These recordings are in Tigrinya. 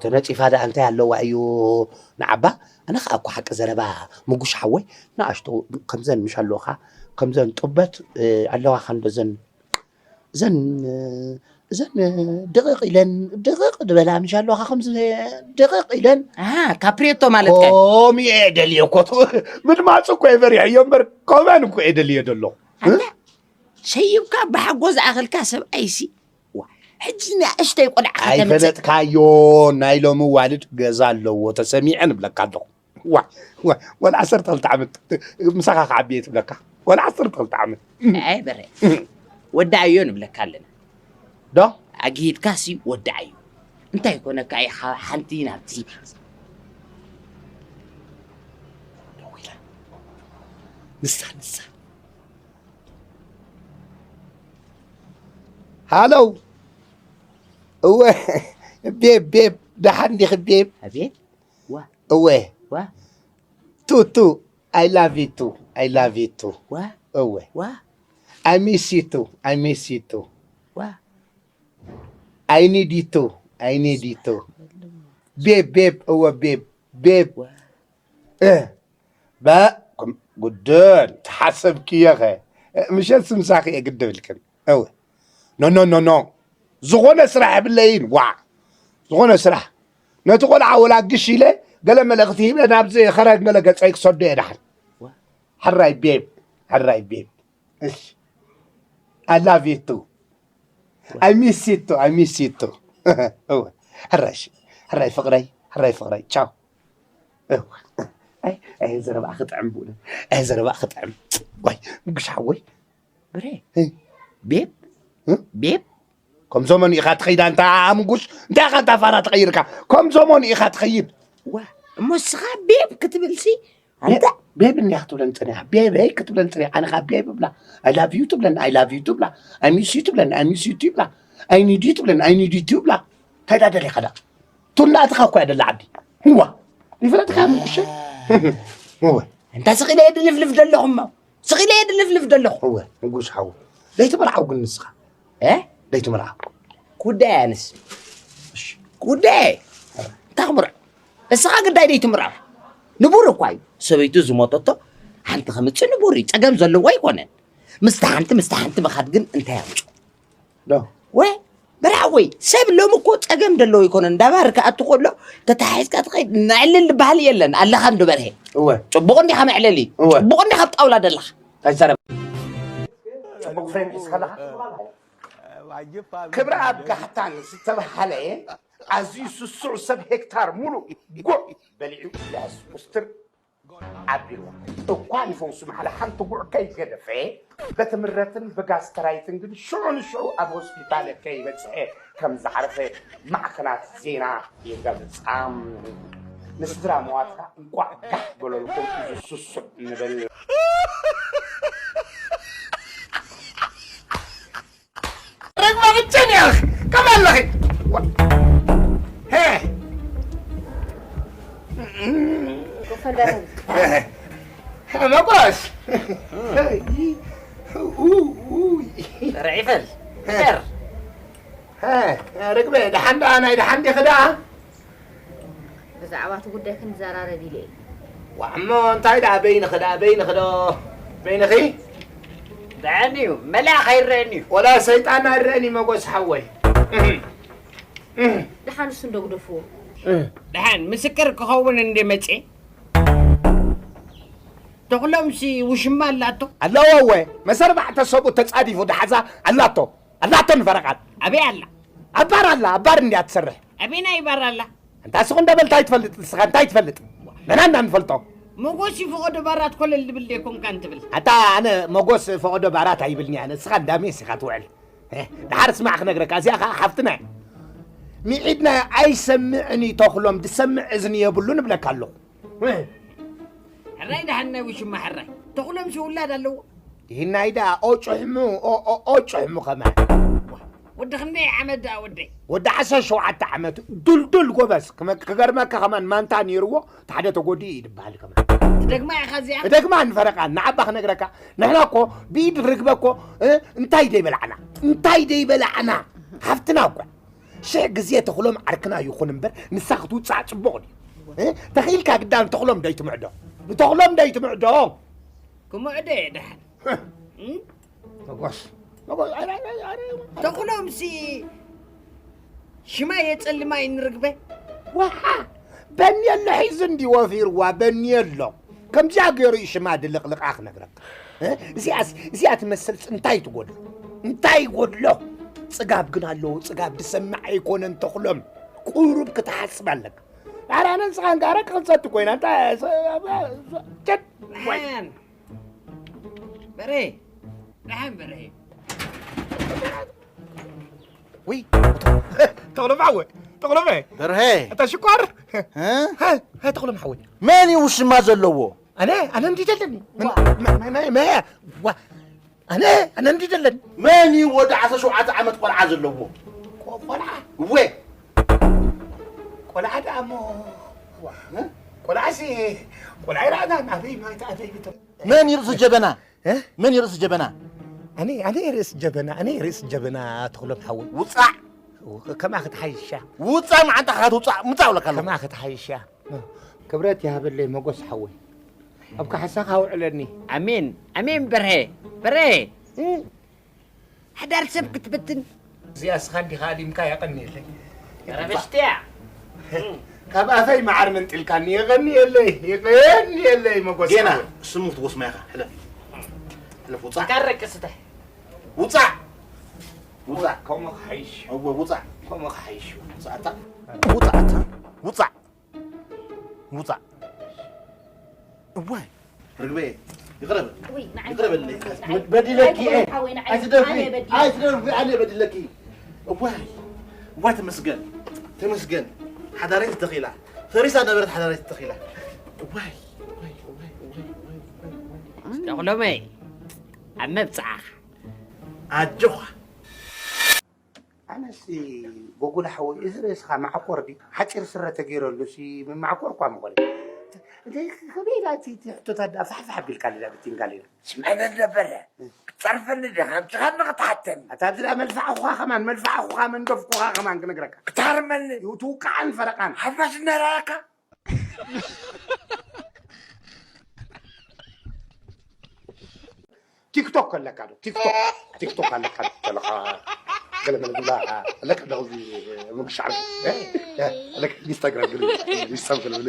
ተነፂፋ ደኣ እንታይ ኣለዋ እዩ ንዓባ? ኣነ ከዓ እኮ ሓቂ ዘረባ ምጉሽ ሓወይ፣ ንኣሽቶ ከምዘን ምሽ ኣለኻ፣ ከምዘን ጥበት ኣለዋኻ እንዶ ዘን እዘን እዘን ድቕቕ ኢለን ድቕቕ ዝበላ ምሽ ኣለዋኻ ከምዚ ድቕቕ ኢለን። ኣሃ፣ ካፕሬቶ ማለት ከ? ከምኡ እየ ደልየ እኮ። ምድማፅ እኮ እየ ፈሪሐዮ እምበር ከምአን እኮ እየ ደልየ ደለኹ። ኣታ ሰይብካ ብሓጎ ዝኣኸልካ ሰብኣይሲ፣ ዋ፣ ሕጂ ንእሽተይ ቆልዓ ከተምፅእ። ኣይፈለጥካዮ። ናይ ሎሚ ዋልድ ገዛ ኣለዎ ተሰሚዐ ንብለካ ኣለኹ። ዋ፣ ዋ፣ ዋላ ዓሰርተ ክልተ ዓመት ምሳኻ ክዓቢ እየ ትብለካ። ዋላ ዓሰርተ ክልተ ዓመት። ኣይ በረ፣ ወዳእዮ ንብለካ ኣለና። ዶ? ኣግሂድካሲ ወዳእዮ። እንታይ ኮነካ ኢኻ ሓንቲ ናብቲ ደው ኢላ። ንሳ፣ ንሳ። ሃሎ። እወ፣ ቤብ፣ ቤብ፣ ደሓን ዲኺ ቤብ? ኣቤት። ዋ። እወ። ዋ። ቱ፣ ቱ፣ I love you too, I love you too. ዋ። እወ። ዋ። I miss you too, I miss you too. ዋ። I need you too, I need you too. ቤብ፣ ቤብ፣ እወ ቤብ፣ ቤብ። ዋ። እ፣ በ፣ ከም፣ ጉድን፣ ተሓሰብክዮ ኸ? እ፣ ምሸት ስምሳኺ እየ ግድብልክን። እወ። ኖ፣ ኖ፣ ኖ፣ ኖ። ዝኾነ ስራሕ የብለይን፣ ዋ። ዝኾነ ስራሕ። ነቲ ቆልዓ ወላ ግሽ ኢለ፣ ገለ መልእኽቲ ሂበ፣ ናብዚ ኸረን ገለ ገጸይ ክሰዶ እየ ደሓን። ዋ። ሕራይ ቤብ፣ ሕራይ ቤብ። እሺ። I love you too. I miss you too, I miss you too. እወ። ሕራይ፣ እሺ። ሕራይ ፍቕረይ፣ ሕራይ ፍቕረይ። ቻው። እወ። ኣይ፣ ኣይ፣ ዘረባ ክጥዕም ብእውነት። ኣይ፣ ዘረባ ክጥዕም። ዋይ፣ ምጉሽ ሓወይ። ብሬ። እ? ቤብ? እ? ቤብ? ከም ዘመኑ ኢኻ ትኸይዳ እንታ ኣምጉሽ፣ እንታይ ኢኻ እንታ ፋራ ተቐይርካ? ከም ዘመኑ ኢኻ ትኸይድ። ዋ፣ እሞ እስኻ ቤብ ክትብልሲ፣ ኣንታ ቤብ እንዲያ ክትብለን ጸኒሓ፣ ቤበይ ክትብለን ጸኒሓ፣ ኣነ ኸኣ ቤብ እብላ፣ I love you ትብለን፣ I love you ትብላ፣ I miss you ትብለን፣ I miss you ትብላ፣ I need you ትብለን፣ I need you ትብላ። እንታይ ዳ ደሊኻ ዳ? ቱና ኣትኻ እኮ እያ ደላ ዓዲ። ህዋ፣ ይፍለጥካ ምጉሽ። ህዋ። እንታ ስቕ ኢለ እየ ድልፍልፍ ዘለኹ እሞ። ስቕ ኢለ እየ ድልፍልፍ ዘለኹ። እወ፣ ንጉስ ሓው። ደይትመርዓው ግን ንስኻ? እ? ደይትመርዓው። ጉዳይ ኣነስ። እሺ። ጉዳይ። እንታይ ክምርዖ? እስኻ ግዳይ ደይትምርዓው። ንቡር እኳ እዩ። ሰበይቱ ዝሞተቶ ሓንቲ ከምጽእ ንቡር እዩ። ጸገም ዘለዎ ኣይኮነን። ምስታ ሓንቲ፣ ምስታ ሓንቲ ምኻድ ግን እንታይ ኣምጽኡ? ዶ? ወ-፣ በርሃ ወይ፣ ሰብ ሎሚ እኮ ጸገም ደለዎ ኣይኮነን። እንዳባር ክኣቱ ከሎ ተታሒዝካ ትኸይድ፣ ነዕልል ዝበሃል የለን። ኣለኻ እንዶ በርሄ። እወ። ጽቡቕ እንዲኻ መዕለሊ። እወ። ጽቡቕ እንዲኻ ኣብ ጣውላ ደለኻ። ኣይዛረብ። ጽቡቕ ፍሬም ሒዝካ ኣለኻ? ክብረኣብ ጋሕታን ዝተባህለ ኣዝዩ ስሱዕ ሰብ ሄክታር ሙሉእ ጉዕ በሊዑ ኢልያስ ኩስትር ኣቢልዋ። እኳ ንፈውሱ ማሕለ ሓንቲ ጉዕ ከይገደፈ፣ በቲ ምረትን ብጋስተራይትን ግን ሽዑ ንሽዑ ኣብ ሆስፒታል ከይበጽሐ ከም ዝዓረፈ ማዕከናት ዜና ይገልጻ። ንስድራ መዋትካ እንቋዕ ጋሕ በለልኩም፣ እዚ ስሱዕ ንበል። ርግበ ብቸን ያኽ ከመለኺ። ዋ። ሄ። ኮፈንዳይ። ሄ፣ መጎስ። ሄ፣ ኡ፣ ኡ። ርዒፈል። ሄ። ሄ፣ ርግበ፣ ደሓን ደኣ፣ ናይ ደሓን ዲኺ ደኣ? ብዛዕባ እቲ ጉዳይ ክንዘራረብ ኢለ እየ። ዋዕሞ፣ እንታይ ደኣ በይንኺ ደኣ፣ በይንኺ ዶ? በይንኺ? ደሓን እዩ፣ መልኣኽ ኣይረኣን እዩ። ወላ ሰይጣን ኣይረኣን እዩ፣ መጎስ ሓወይ። ደሓን እሱ እንዶ ግደፍዎ። ደሓን ምስክር ክኸውን እንደ መጼ? ተኽሎምሲ ውሽማ ኣላቶ? ኣለዎ እወ፣ መሰ ኣርባዕተ ሰብኡ ተጻዲፉ ደሓዛ ኣላቶ። ኣላቶ ንፈረቓት። ኣበይ ኣላ? ኣብ ባር ኣላ፣ ኣብ ባር እንድያ ትሰርሕ። ኣበየናይ ባር ኣላ? ኣንታ ስቕ እንደ በል፣ እንታይ ትፈልጥ ንስኻ፣ እንታይ ትፈልጥ? ንሕና እንዳ ንፈልጦ። መጎስ ይፈቐዶ ባራት ኮለል ድብል ዶ ኣይኮንካን ትብል? ኣታ ኣነ መጎስ ፈቐዶ ባራት ኣይብልኒ ኣነ፣ ንስኻ እንዳ ሜስ ኢኻ ትውዕል። እ፣ ደሓር ስማዕ ክነግረካ፣ እዚኣ ኸኣ ሓፍትና እያ። ምዒድና ኣይሰምዕን እዩ ተኽሎም፣ ዝሰምዕ እዝኒ የብሉን እብለካ ኣለኹ። እ። ሕራይ ደሓን ናይ ውሽማ ሕራይ። ተኽሎምሲ ውላድ ኣለዎ? ይህናይ ደኣ ኦጭሕሙ፣ ኦ፣ ኦ፣ ኦጭሕሙ ከማን። ወዲ ክንደይ ዓመት ደኣ ወደይ? ወዲ ዓሰርተ ሸውዓተ ዓመት፣ ዱልዱል ጎበዝ። ክመ-፣ ክገርመካ ከማን ማንታ ነይርዎ፣ እቲ ሓደ ተጎዲኡ እዩ ዝበሃል ከማን። ትደግማ ኢኻ እዚኣ? እደግማ ንፈረቓ፣ ንዓባ ክነግረካ። ንሕና እኮ ብኢድ ርግበ እኮ፣ እ፣ እንታይ ደይበላዕና? እንታይ ደይበላዕና? ሃፍትና እኮ። ሽሕ ግዜ ተኽሎም ዓርክና ይኹን እምበር፣ ንሳ ክትውጻእ ጽቡቕ ድዩ? እ? ተኽኢልካ ግዳ ንተኽሎም ዶ ኣይትምዕዶ? ንተኽሎም ዶ ኣይትምዕዶ? ክምዕዶ እየ ደሓን። እም? መጎስ፣ መጎስ፣ ኣረ፣ ኣረ፣ ኣረ፣ ኣረ። ተኽሎምሲ ሽማ የጸልማ ይንርግበ። ዋሓ! በኒ ኣሎ ሒዙ እንዲ ወፊርዋ፣ በኒ ኣሎ። ከምዚኣ ገይሩ እዩ ሽማ ድልቕልቓ ክነግረካ። እ? እዚኣስ፣ እዚኣ ትመስል ፅ-፣ እንታይ ትጎድሎ? እንታይ ይጎድሎ? ጽጋብ ግን ኣለዎ፣ ጽጋብ ድሰምዕ ኣይኮነን ተኽሎም። ቁሩብ ክትሓስብ ኣለካ። ኣረ ኣነ ንስኻን ጋር ክንሰቲ ኮይና፣ እንታይ፣ ጀት፣ ወይ። ደሓን። በሬ፣ ደሓን በሬ። ውይ፣ ተኽሎም ሓወይ፣ ተኽሎም፣ በርሀ። ኣታ ሽኳር። እ? ሀ፣ ሀ፣ ተኽሎም ሓወይ። መን እዩ ሽማ ዘለዎ? ኣነ፣ ኣነ እንዲ ደለኒ። ምን? መ-፣ መ-፣ መ-፣ መ-፣ ዋ፣ ኣነ፣ ኣነ እንዲ ደለኒ። መን እዩ ወዲ ዓሰርተ ሸውዓተ ዓመት ቆልዓ ዘለዎ? ቆ-፣ ቆልዓ? እወ። ቆልዓ ደኣ እሞ፣ ዋ፣ እ? ቆልዓሲ፣ ቆልዓ ይረኣና፣ ናበይ ማይ ተኣተይ ብተ-፣ መን እዩ ርእሲ ጀበና? እ? መን እዩ ርእሲ ጀበና? ኣነ፣ ኣነ ርእሲ ጀበና፣ ኣነ ርእሲ ጀበና ተኽሎም ሓወይ። ውጻዕ! ከምኣ ክትሓይሻ። ውጻእ መዓንጣኻ ትውጻእ፣ ምጻእ እብለካ ኣለኹ። ከምኣ ክትሓይሻ። ክብረት ይሃበለይ መጎስ ሓወይ። ኣብ ካሕሳኻ ኣውዕለኒ። ኣሜን፣ ኣሜን በርሀ፣ በርሀ። እ? ሓዳር ሰብ ክትብትን። እዚኣ እስኻ እንዲኻ ኣሊምካ የቐንየለይ። ረበሽትያ። ካብ ኣፈይ መዓር መንጢልካኒ የቐንየለይ፣ የቐንየለይ መጎስ ጌና ሓወይ። ስሙ ክትጎስማ ኢኻ። ሕለፍ። ሕለፍ ውጻእ። ካረቀ ስተ። ውጻእ። ውጻእ። ከምኡ ክሓይሽ። እወ ውጻእ። ከምኡ ክሓይሽ። ውጻእ ኣታ። ውጻእ ኣታ። ውጻእ። ውጻእ። እዋይ። ርግበየ። ይቕረ በል። ውይ፣ ንዓይ ይቕረ በል። ንዓይ ንዓይ በዲለኪ እየ። ኣይትበል፣ ሓወይ፣ ንዓይ ኣይትደፍሪ። ኣነ በዲለ። ኣይትደፍሪ፣ ኣነ በዲለኪ። እዋይ። እዋይ፣ ተመስገን። ተመስገን። ሓዳረይ ተተኺላ። ፈሪሳ ነበረት ሓዳረይ ተተኺላ። እዋይ፣ እዋይ፣ እዋይ፣ እዋይ፣ እዋይ፣ እዋይ። ተኽሎመይ፣ ኣብ መብጽዓኻ። ኣጆኻ። ኣነስ ጎጉል ሓወይ፣ እዚ ርእስኻ ማዕኮር ድዩ? ሓጺር ስረ ተገይረሉ ሲ ማዕኮር እኳ ምኾነ። እንተ ከመይ ኢላ እቲ፣ እቲ ሕቶታት ደኣ ፋሕፋሕ ኣቢልካለይ ደኣ ብቲንካለይ ደኣ። ስምዕነኒ ነበረ። ክትጸርፈኒ ዲኻ? ኣምጺኻኒ ክትሓተኒ? ኣታ ኣብዚ ደኣ መልፋዕኹኻ ከማን፣ መልፋዕኹኻ መንደፍኩኻ ከማን ክነግረካ። ክትሃርመኒ? ይኡ ትውቃዕን ፈረቓን። ሓፋሽ እናረኣካ? ቲክቶክ ኣለካ ዶ? ቲክቶክ፣ ቲክቶክ ኣለካ ዶ? ተለኻ ገለ መለ ዝብላ ኣለካ ዶ? እዚ ምግሻዕ፣ እ? እ? ኣለካ ኢንስታግራም ገለ፣ ኢንስታግራም ገለ፣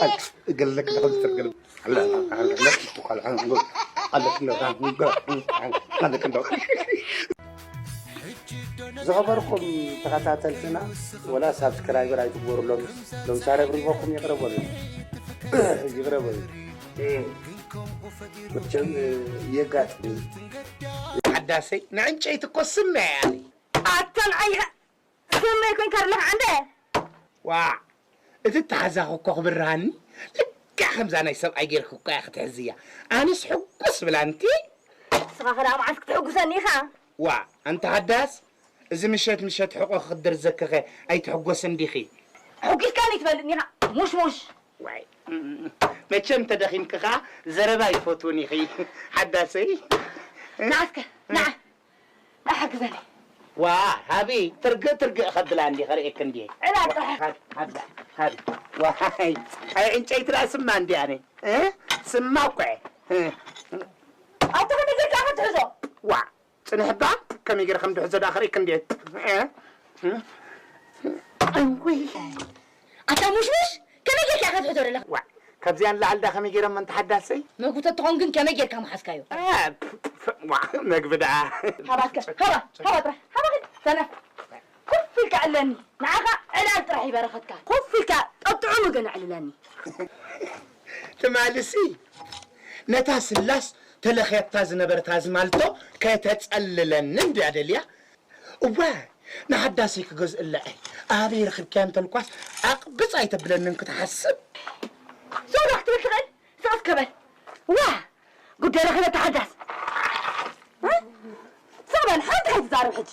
ኣይ፣ ገለ ኣለካ ዶ? ገለ ኣለ፣ ኣለ፣ ቲክቶክ ኣለ፣ ኣለ፣ ኣለ፣ ኣለ፣ ኣለ፣ ኣለ። ዝኸበርኩም ተኸታተልትና፣ ወላ ሳብስክራይበር ኣይትግበሩ። ሎም-፣ ሎምሳ ረብሪበኩም ይቕረ በሉ። ይቕረ በሉ። መቸም የጋጥም። ሓዳሰይ፣ ንዕንጨይቲ እኮ ስመ እያ። ኣታ ንዓይ ኢኻ ስመ ኮይንካ ኣለኻ ዓንደ። ዋዕ፣ እቲ ተሓዛኺ እኮ ክብርሃኒ፣ ልክዕ ከምዛ ናይ ሰብኣይ ጌርኪ እኮ እያ ክትሕዝያ። ኣነስ ሕጉስ ብላ እንቲ። ንስኻ ኸ ደኣ መዓስ ክትሕጉሰኒ ኢኻ? ዋዕ፣ ኣንታ ሓዳስ፣ እዚ ምሸት ምሸት ሕቖ ክኽድር ዘክኸ ኣይትሕጎስን ዲኺ? ሕጒስካኒ ትበልኒ ኢኻ፣ ሙሽሙሽ። ዋይ፣ መቸም ተደኺምኪ ኸኣ ዘረባ ይፈትውን ኢኺ፣ ሓዳሰይ። ንዓ እስከ፣ ንዓ፣ ንዓ ሓግዘኒ። ዋ፣ ሃቢ፣ ትርግእ ትርግእ ኸብላ እንዲ ኸርእየክ እንዲ። ዕላ ጥራሕ። ሃቢ፣ ሃቢ፣ ሃቢ። ዋይ፣ ኣይ ዕንጨይቲ ደኣ ስማ እንዲ ኣነ። እ? ስማ እኮ እየ። እ። ኣቶ ከመይ ጌርካ ኢኻ ትሕዞ? ዋ፣ ጽንሕ እባ፣ ከመይ ገይረ ከም ድሕዞ ደኣ ክርእየኪ እንድየ። እ? እውይ። ኣታ ሙሽሙሽ፣ ከመይ ጌርካ ኢኻ ትሕዞ ዘለኻ? ዋ፣ ካብዚኣ ንላዕሊ ደኣ ከመይ ገይረ እሞ እንተ ሓዳሰይ? መጉተት ትኾን ግን ከመይ ጌርካ ምሓዝካዮ? እ፣ ፕ-፣ ፕ-፣ ዋ፣ መግቢ ደኣ። ሃባ እስከ፣ ሃባ፣ ሃባ ጥራሕ፣ ሃባ ኺድ፣ ሰነፍ። ኮፍ ኢልካ ዕለኒ፣ ንዓኻ ዕላል ጥራሕ ይበረኸትካ። ኮፍ ኢልካ ጠጥዑሙ ግን ኣዕልለኒ። ትማልሲ ነታ ስላስ ተለኽያታ ዝነበረት ኣዝማልቶ ከተጸልለኒ እንድያ ደልያ። እወ፣ ንሓዳሰይ ክገዝእላ እየ። ኣበይ ረኺብካያ እንተልኳስ ኣቕብጽ ኣይተብለንን ክትሓስብ። ዞር ክትብል ትኽእል? ስቕ እስከ በል። ዋ! ጉዳይ ረኺበ ተሓዳስ። እ? ስቕ በል፣ ሓንቲ ከይትዛረብ ሕጂ።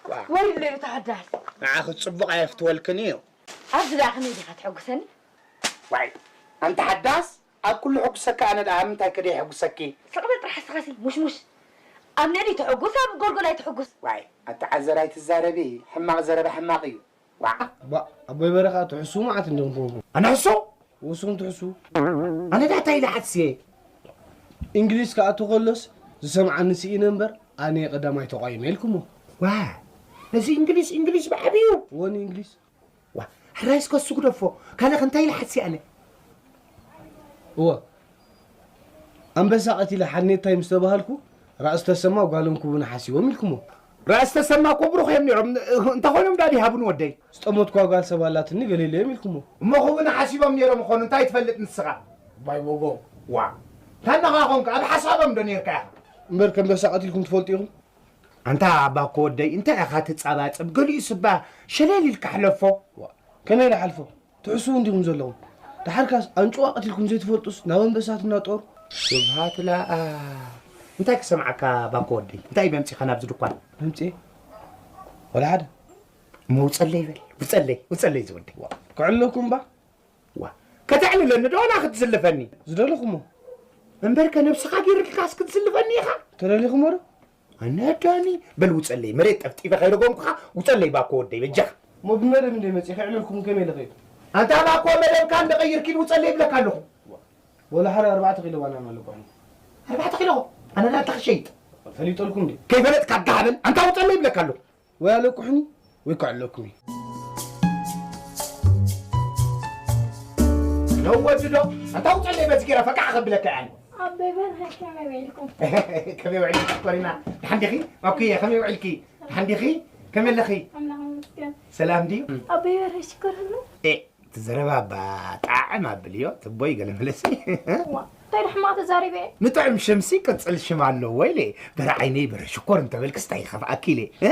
ዋ። ወይለይ ተሓዳስ። ንዓኺ ጽቡቕ ኣየፍትወልክን እዩ። ኣብዚ ደኣ ከመይ ዲኻ ትሕጉሰኒ? ዋይ፣ ኣንቲ ሓዳስ፣ ኣብ ኩሉ ሕጉሰካ ኣነ ደኣ ኣብ ምንታይ ከ ደየሕጉሰኪ? ስቕ በል ጥራሕ እስኻሲ፣ ሙሽሙሽ። ኣብ ንእዲ ትሕጉስ፣ ኣብ ጎልጎል ኣይትሕጉስ። ዋይ፣ ኣተዓዘር ኣይትዛረቢ፣ ሕማቕ ዘረባ ሕማቕ እዩ። ዋዕ። ባ-፣ ኣቦይ በረኻ ትሕሱ መዓት እንዲኹም ኮንኩም። ኣነ ሕሱ? ውስኹም ትሕሱ። ኣነ ዳታ ኢለ ሓስየ። እንግሊዝ ክኣቱ ከሎስ ዝሰምዓኒ ስኢነ እምበር፣ ኣነ ቀዳማይ ተቋይመ ኢልኩሞ። ዋ፣ ነዚ እንግሊዝ፣ እንግሊዝ ብዓብዩ። ወኒ እንግሊዝ። ዋ፣ ሕራይ እስከ እሱ ግደፎ። ካልእ እንታይ ኢለ ሓስየ ኣነ? እወ። ኣንበሳ ቀቲለ ሓኔታይ ምስ ተባሃልኩ፣ ራእሲ ተሰማ ጓሎም ክቡና ሓሲቦም ኢልኩሞ። ራእሲ ተሰማ እኮ ብሩኽ እዮም ነይሮም። እንታይ ኮይኖም ዳዲ ሃቡን ወደይ? ዝጠመትኳ ጓል ሰብ ኣላትኒ ገለ ኢለ እዮም ኢልኩሞ። እሞ ክቡና ሓሲቦም ነይሮም ይኾኑ፣ እንታይ ትፈልጥ ንስኻ? ባይ ቦጎ። ዋ። ታናኻ ኾንካ፣ ኣብ ሓሳቦም ዶ ነይርካ ኢኻ? እምበር ከንበሳ ቀቲልኩም ትፈልጡ ኢኹም? ኣንታ ኣባ እኮ ወደይ፣ እንታይ ኢኻ ትጻባጸብ? ገሊኡ ስባ ሸለል ኢልካ ሕለፎ። ዋ፣ ከመይ ኢለ ሓልፎ? ትሕስዉ እንዲኹም ዘለኹም። ደሓርካስ ኣንጭዋ ቀቲልኩም ዘይትፈልጡስ ናብ ኣንበሳትና ጦር? ስብሃት ለኣብ። እንታይ ክሰምዓካ ባኮ ወደይ? እንታይ መምጺኻ ናብዚ ድኳን? መምጺኤ? ወላ ሓደ። እሞ ውጸለይ በል። ውጸለይ፣ ውጸለይ ዝወደይ። ዋ፣ ክዕለኩም እባ? ዋ፣ ከተዕልለኒ ዶ ዋላ ክትዝልፈኒ? ዝደለኹሞ። እምበርከ ነብስኻ ገይርልካስ ክትዝልፈኒ ኢኻ? ተደሊኹሞ ዶ? ኣነ ዳኒ፣ በል ውጸለይ፣ መሬት ጠፍጢፈ ከይረገምኩኻ፣ ውጸለይ ባኮ ወደይ፣ በጃኻ። እሞ ብመደብ እንደ መጽእ ከዕልልኩም ከመይ ኢለ ኸይድ? ኣንታ ባኮ መደብካ እንደ ቀይርኪ ውጸለይ ይብለካ ኣለኹ። ወላ ሓደ ኣርባዕተ ኪሎ ባናና ኣለኳ። ኣርባዕተ ኪሎ? ኣነ ዳታ ክሸይጥ። ፈሊጠልኩም እንዴ? ከይፈለጥካ ኣጋሃበል፣ ኣንታ ውጸለይ ይብለካ ኣለኹ። ወይ ኣለቁሕኒ፣ ወይ ከዕለኩም እዩ። ነው ወዲ ዶ? ኣንታ ውጸለይ በዚ ገይረ ፈቃዕ ከብለካ እያ። ኣበይ በል ከመይ ውዒልኩም? ከመይ ውዒልኪ ሽኮሪና? ደሓን ዲኺ? ማኩየ ከመይ ውዒልኪ? ደሓን ዲኺ? ከመይ ኣለኺ? ኣምላኽ ይመስገን። ሰላም ድዩ? ኣበይ በርሀ ሽኮር ኣሎ? ኤ፣ እቲ ዘረባ እባ ጣዕም ኣብልዮ፣ ትቦይ ገለ መለሲ። ዋ፣ እንታይ ደኣ ሕማቕ ተዛሪበ እየ? ንጥዑም ሽምሲ ቅጽል ሽም ኣለዎ ኢለ። በረ ዓይነይ በረ ሽኮር እንተበልክስ እንታይ ይኸፍኣኪ ኢለ። እ?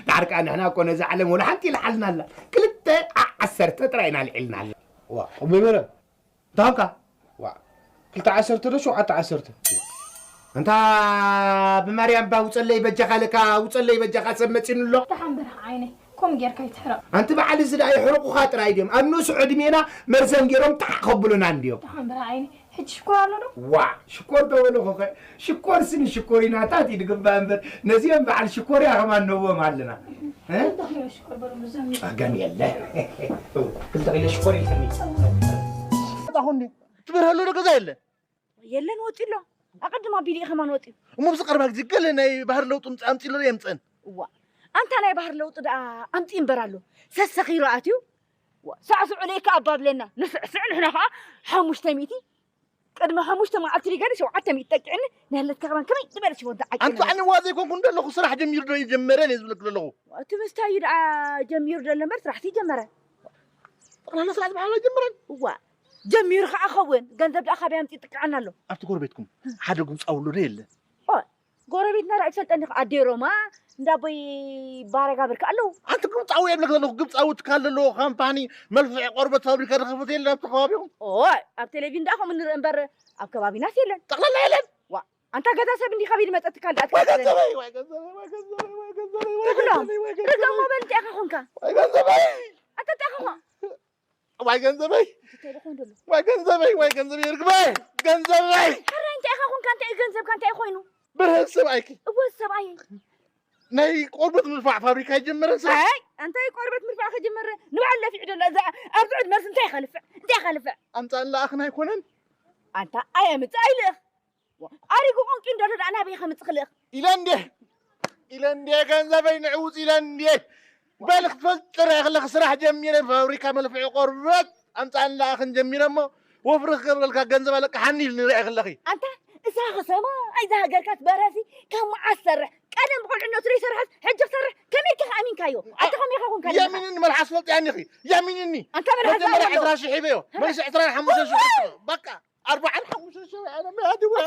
ዳሕር ከኣ ንሕና እኮ ነዛ ዓለም ወላ ሓንቲ ኢልዓልና ኣላ። ክልተ ዓ-፣ ዓሰርተ ጥራይ ኢና ኣልዒልና ኣላ። ዋ፣ ኣቦይ በረ። እንታይ ኾንካ? ዋ፣ ክልተ ዓሰርተ ዶ ሸውዓተ ዓሰርተ? ኣንታ ብማርያም እባ ውጸለይ በጃኻ ኢለካ፣ ውጸለይ በጃኻ ሰብ መጺኑ ኣሎ። ደሓን በርሀ ዓይነይ፣ ከምኡ ጌርካ ኣይትሕረቕ። ኣንቲ በዓል እዚ ደኣ የሕርቑኻ ጥራይ ድዮም? ኣብ ንእሱ ዕድሜና መርዘን ገይሮም ጣዕ ከብሉና እንድዮም። ደሓን በርሀ ዓይነይ፣ ሕጂ ሽኮር ኣሎ ዶ? ዋ፣ ሽኮር ተበልኹኸ፣ ሽኮር ስኒ ሽኮሪናታት እዩ ድግባእ እምበር፣ ነዚኦም በዓል ሽኮርያ ከማን ንህቦም ኣለና። እ? ክልተ ኪሎ ሽኮር በሉ፣ ብዞም እዩ። ጸገም የለ። ክልተ ኪሎ ሽኮር ኢልክኒ። ኣኹ እንዴ? ትበርሀ ኣሎ ዶ ገዛ የለ? የለን፣ ወጢ ኣሎ። ኣቐድም ኣቢሉ እዩ ከማን ወጢ። እሞ ብዚ ቀረባ ግዜ ገለ ናይ ባህሪ ለውጢ ምጽ-፣ ኣምጺ ኣሎ ዶ የምጽእን? እዋ፣ ኣንታ ናይ ባህሪ ለውጢ ደኣ ኣምጺ እምበር ኣሎ። ሰሰኺሩ ኣትዩ። ዋ፣ ሳዕስዑ ለይካ ኣባብለና። ንስዕስዕ ንሕና ኸኣ ሓሙሽተ ሚእቲ ቅድሚ ሓሙሽተ መዓልቲ ሪገኒ ሸውዓተ ሚእቲ ጠቂዕኒ፣ ንህለትካ ከማን ከመይ ዝበለ ሽወዳ ዓቂ ኣንቱ ነበር። ኣነ ዋ ዘይኮንኩ እንደለኹ ስራሕ ጀሚሩ ዶ ይጀመረ እየ ዝብለክ ዘለኹ። እቲ ምስታይ እዩ ደኣ ጀሚሩ ደሎ እምበር ስራሕቲ ጀመረ። ጠቕላላ ስራሕ ዝበሃል ኣይጀመረን። እዋ፣ ጀሚሩ ኸዓ ኸውን። ገንዘብ ደኣ ካበይ ኣምፂኡ ይጥቅዓና ኣሎ? ኣብቲ ጎረቤትኩም ሓደ ግብፃዊ ኣሎ ዶ የለ? ኦ፣ ጎረቤትና ደኣ ይፈልጠኒ ኸዓ ኣደይ ሮማ፣ እንዳ ኣቦይ ባረጋ ብርክ ኣለዉ። ኣንቲ ግብፃዊ እየ ዝብለክ ዘለኹ፣ ግብፃዊ ትካል ዘለዎ ካምፓኒ መልፍዒ ቆርበት ፋብሪካ ዝኸፈተ የለን ኣብቲ ከባቢኹም? ኦይ፣ ኣብ ቴሌቪዥን ደኣ ከምኡ ንርኢ እምበር ኣብ ከባቢናስ የለን። ጠቕላላ የለን? ዋ፣ ኣንታ ገዛ ሰብ እንዲኻ ቢል መጸትካ እንዳ ወይ ኣትካ ገንዘበይ፣ ወይ ገንዘበይ፣ ወይ ገንዘበይ፣ ወይ ገንዘበይ፣ ወይ ትብሎ። ገንዘበይ፣ ወይ ገንዘበይ። ርገሞ በል እንታይ ኢኻ ኾንካ? ወይ ገንዘበይ። ኣንታ እንታይ ኢኻ ኾንካ? ወይ ገንዘበይ። እንታይ ኢሉ ኾን ዘሎ? ወይ ገንዘበይ፣ ወይ ገንዘበይ፣ ርግበይ፣ ገንዘበይ። ሕራይ እንታይ ኢኻ ኾንካ? እንታይ እዩ ገንዘብካ? እንታይ ኮይኑ? በርሀ ሰብኣይኪ። እወ ሰብኣይ። ናይ ቆርበት ምድፋዕ ፋብሪካ ይጀመረን ሰ? ኣይ፣ እንታይ ቆርበት ምድፋዕ ከጀመረ? ንባዕሉ ለፊዑ ደሎ። እዛ ኣብዚ ዕድመ እንታይ ይኸልፍዕ? እንታይ ይኸልፍዕ? ኣምጻእ ለኣኽን ኣይኮነን? ኣንታ ኣየምጽእ ኣይልእኽ። ኣሪጉ ቆንቂ እንደሎ ደኣ ናበይ ከምጽእ ክልእኽ? ኢለ እንዴ? ኢለ እንዴ ገንዘበይ ንዕውጽ ኢለ እንዴ? በል ክትፈልጥ ጥራይ ከለኺ ስራሕ ጀሚረ ፋብሪካ መልፍዒ ቆርበት ኣምጻእን ለኣኽን ጀሚረ እሞ ወፍሪ ክገብረልካ ገንዘብ ኣለቅሓኒ ኢሉ ንርኢ ከለኺ። ኣንታ እዛ ከተማ ኣይዛ ሃገርካ ትበረሲ ካብ መዓስ ትሰርሕ? ቀደም ብቆልዕነቱ ዘይሰርሐስ ሕጂ ክሰርሕ ከመይ ኢልካ ኣሚንካዮ? ኣንታ ከመይ ኢኻ ኮንካ ኣለኻ? ያሚንኒ መልሓስ ፈልጥያኒ ኢኺ። ያሚንኒ። ኣንታ መልሓስ መጀመርያ ዛዕባ ኣሎ። ዕስራ ሺሕ ሂበዮ። ሀበይ? መልሲ ዕስራን ሓሙሽተ ሺሕ። በቃ። ኣርባዓን ሓሙሽተ ሺሕ ኣነ መያዲ ወይ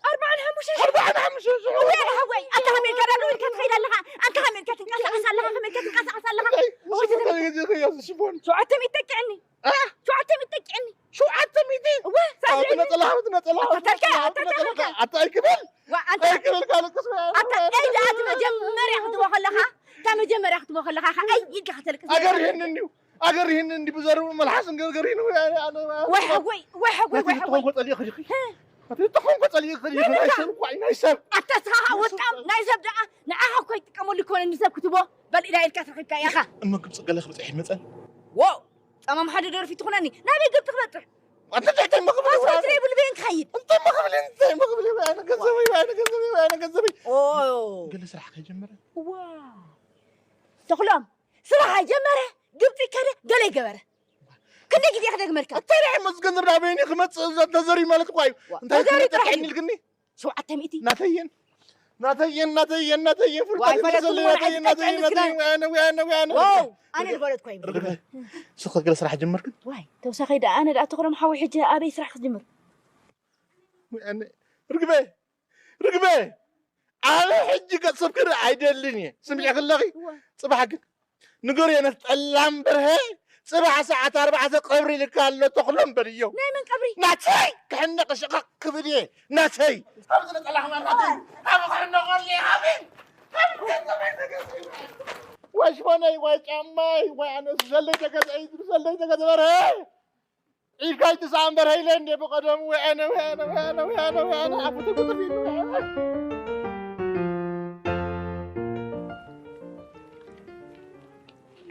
ኣርባዓን ሓሙሽተ ሺሕ። ኣርባዓን ሓሙሽተ ሺሕ። ወይ ሓወይ፣ ኣንታ ከመይ ኢልካ ዳግም ኢልካ ትኸይድ ኣለኻ? ኣንታ ከመይ ኢልካ ትንቀሳቐስ ኣለኻ? ከመይ ኢልካ ትንቀሳቐስ ኣለኻ? ወይ፣ ወይ፣ ሽፎን ወይ፣ ተገይዘ ከያዝ ሽፎን። ሸውዓተ ሚእቲ ጠቅዕኒ። አ? ሸውዓተ ሚእቲ ጠቅዕኒ። ሸውዓተ ሚእቲ? እወ፣ ኣታ ሳዕስዒ። ነጸላ፣ ኣታ ነጸላ፣ ኣታ ተልካ፣ ኣታ ኣታ ነጸላ፣ ተልካ። ኣታ ኣይክብል። ዋ፣ ኣንታ ኣይክብል ካልቅስ ወይ ኣታ ኣይ ደኣ እቲ መጀመርያ ክትቦ ከለኻ፣ እታ መጀመርያ ክትቦ ከለኻ፣ ከ ኣይ ኢልካ ከተልቅስ ኣገር ነይርካ። ይህን እንዲሁ። ኣገር ይህን እንዲ ብዘርቡ መልሓስ እንገርገር ይህን ወይ ኣነ፣ ኣነ፣ ኣነ፣ ወይ ሓጎይ፣ ወይ ሓጎይ፣ ወይ ሓጎይ። ትኾንኮ ጸሊእኺ ዲኺ? ህ። ኣቲ ተኾንኮ ጸሊእ ኸዲ ናይ ሰብ ኳይ ናይ ሰብ። ኣታ እስኻ ኸዓ ወጣም ናይ ሰብ ደኣ ንዓኻ እኮ ይጥቀመሉ ይኮነ ንሰብ ክትቦ በል ኢላ ኢልካ ተረኺብካ ኢኻ። እሞ ግብፂ ገለ ክብፅሕ ይመፀን። ዎ ጸማም ሓደ ደርፊ ትኹነኒ ናበይ ግብፂ ክበፅሕ? ኣንተ እንታይ እንታይ መኽብሊ ፓስፖርት ዘይብሉ በየን ክኸይድ? እንታይ መኽብሊ እንታይ መኽብሊ ወይ ኣነ ገንዘበይ ወይ ኣነ ገንዘበይ ወይ ኣነ ገንዘበይ። ኦ ገለ ስራሕ ከይጀመረ። ዋ ተኽሎም ስራሕ ኣይጀመረ ግብፂ ከደ ገለ ይገበረ። ክንደይ ግዜ ክደግመልካ? እንታይ ደኣ እሞ እዚ ገንዘብ ናብ በይኒ ክመጽእ እዛ ተዘርዩ ማለት እኳ እዩ። እንታይ ተዘርዩ ክመጽእ ጥራሕ እዩ። ጥዕኒ ኢልክኒ? ሸውዓተ ሚእቲ። ናተየን ናተየን ናተየን ናተየን ፍርዳት ዋይ፣ ፈለጥኩ ይመሰለይ፣ ሞላ ናተየን፣ ናተየን፣ ኣይትቀጭ ናተየን፣ ናትክና። ወያነ፣ ወያነ፣ ወያነ። ዋው፣ ኣነ ዝፈለጥኩ ኣይብልክን። ርግበ፣ ስኺ ገለ ስራሕ ጀመርክን? ዋይ፣ ተውሳኸይ ደኣ ኣነ ደኣ ተኽሎም ሓወይ ሕጂ ኣበይ ስራሕ ክጅምር? ወያነ፣ ርግበ፣ ርግበ፣ ኣነ ሕጂ ገጽ ሰብ ክርኢ ኣይደልን እየ። ስምዒ ከለኺ፣ እወ። ጽባሕ ግን ንገርዮ ነቲ ጠላም በርሀ፣ ጽባሕ ሰዓት ኣርባዕተ ቀብሪ ኢልካ ኣሎ ተኽሎም በልዮ። ናይ መን ቀብሪ? ናተይ! ክሕነቕ ሽቓቕ ክብል እየ። ናተይ! ኣብዚ ነጠላኽና ናተይ! ኣብ ክሕነቐሉ እየ። ኣሜን! ኣብ ገንዘበይ ተገዝኡ! ወይ ሽፎነይ፣ ወይ ጫማይ፣ ወይ ኣነ ዝብሰለይ ተገዝአ፣ ዝብሰለይ ተገዝአ በርሀ! ኢድካ ኣይትስኣን በርሀ ኢለ እንዴ ብቐደሙ ወያነ፣ ወያነ፣ ወያነ፣ ወያነ፣ ወያነ፣ ኣፉ ተጉጥፍ ኢሉ።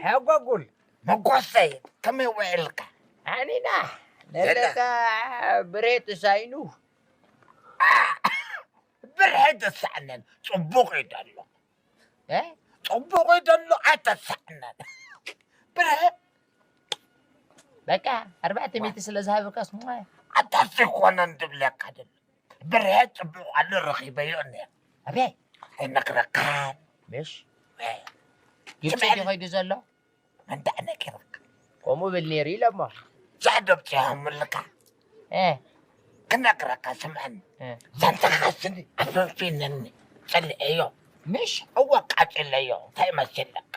ሐጎጉል መጎሰይ ከመይ ውዕልካ? ኣኒና ነለታ ብሬ ተሳኢኑ ብርሀ ተሳእነን ጽቡቕ እዩ ደሎ። እ? ጽቡቕ እዩ ደሎ ኣይተሳእነን። ብርሀ በቃ ኣርባዕተ ሚእቲ ስለ ዝሃበካስ እሞ ኣታስ ይኮነን ድብለካ ደሎ። ብርሀ ጽቡቕ ኣሎ ረኺበዮ እኒአ። ኣበይ? ኣይነግረካን። ምሽ? እ። ግብጺ ድዩ ከይዱ ዘሎ? መን ደኣ ነጊሩካ? ከምኡ ብል ነይሩ ኢለ እሞ። ዛዕዶብ ጽዮምልካ። እ። ክነግረካ ስምዐኒ። እ። ዛንታኻስኒ ኣፈንፊነኒ ጸልዐዮ። ምሽ? እወ ቃጺለዮ። እንታይ መሲለካ?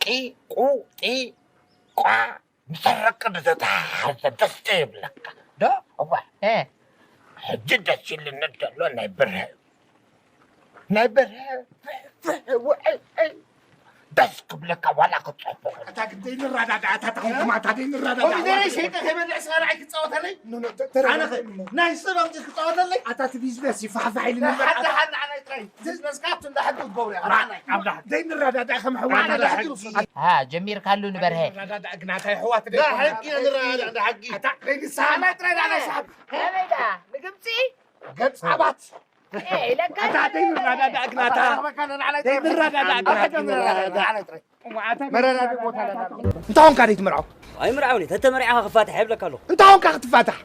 ጢ ቁ ጢ ቋ ምስ ኣረቂ ዝተተሓሓዘ ደስ ይብለካ። ዶ? እወ። እ። ሕጂ ደስ ኢሉኒ ዘሎ ናይ ብርሀ እዩ። ናይ በርሀ ፍሕፍሕ ውዕል ደስ ክብለካ ዋላ ክትፀብቑ። ኣታ ግን ዘይንረዳዳእ ኣታ ተኾንኩም ኣታ ዘይንረዳዳእ። ኮሚደረ ሸይጠ ከይበልዕ ስኻ ንዓይ ክትፃወተለይ? ኣነ ኸ ናይ ሰብ ኣምፂት ክትፃወተለይ? ኣታ እቲ ቢዝነስ እዩ ፋሕፋሕ ኢሉ እምበር ሓደ ኣታ ሓደ ንዓናይ ጥራይ ቢዝነስካ ኣብቲ እንዳ ሕጊ ክትገብሩ ኢኻ ንዓናይ። ኣብ ዳሕር ዘይንረዳዳእ ከም ኣሕዋት ኣነ ንዳ ሕጊ ሕጊ ርሱን። ሃ ጀሚርካሉ ንበርሀ። ንረዳዳእ ግና ኣታ ኣሕዋት እንዳ ሕጊ ንረዳዳእ እንዳ ሕጊ። ኣታ ዘይንስሓ ኣና ጥራይ ንዓናይ ሰሓብ። ከመይ ደኣ ንግብፂ? ገጻባት ኣታ ደይ ንረዳዳእ ግናታ ደይ ንረዳዳእ ግናታ መረዳዲ ቦታ ኣለና። እንታይ ኾንካ ደይ ትምርዖ? ኣይምርዓውኒ ተተመሪዕኻ ክፋታሕ የብለካ ኣለኹ። እንታይ ኾንካ ክትፋታሕ?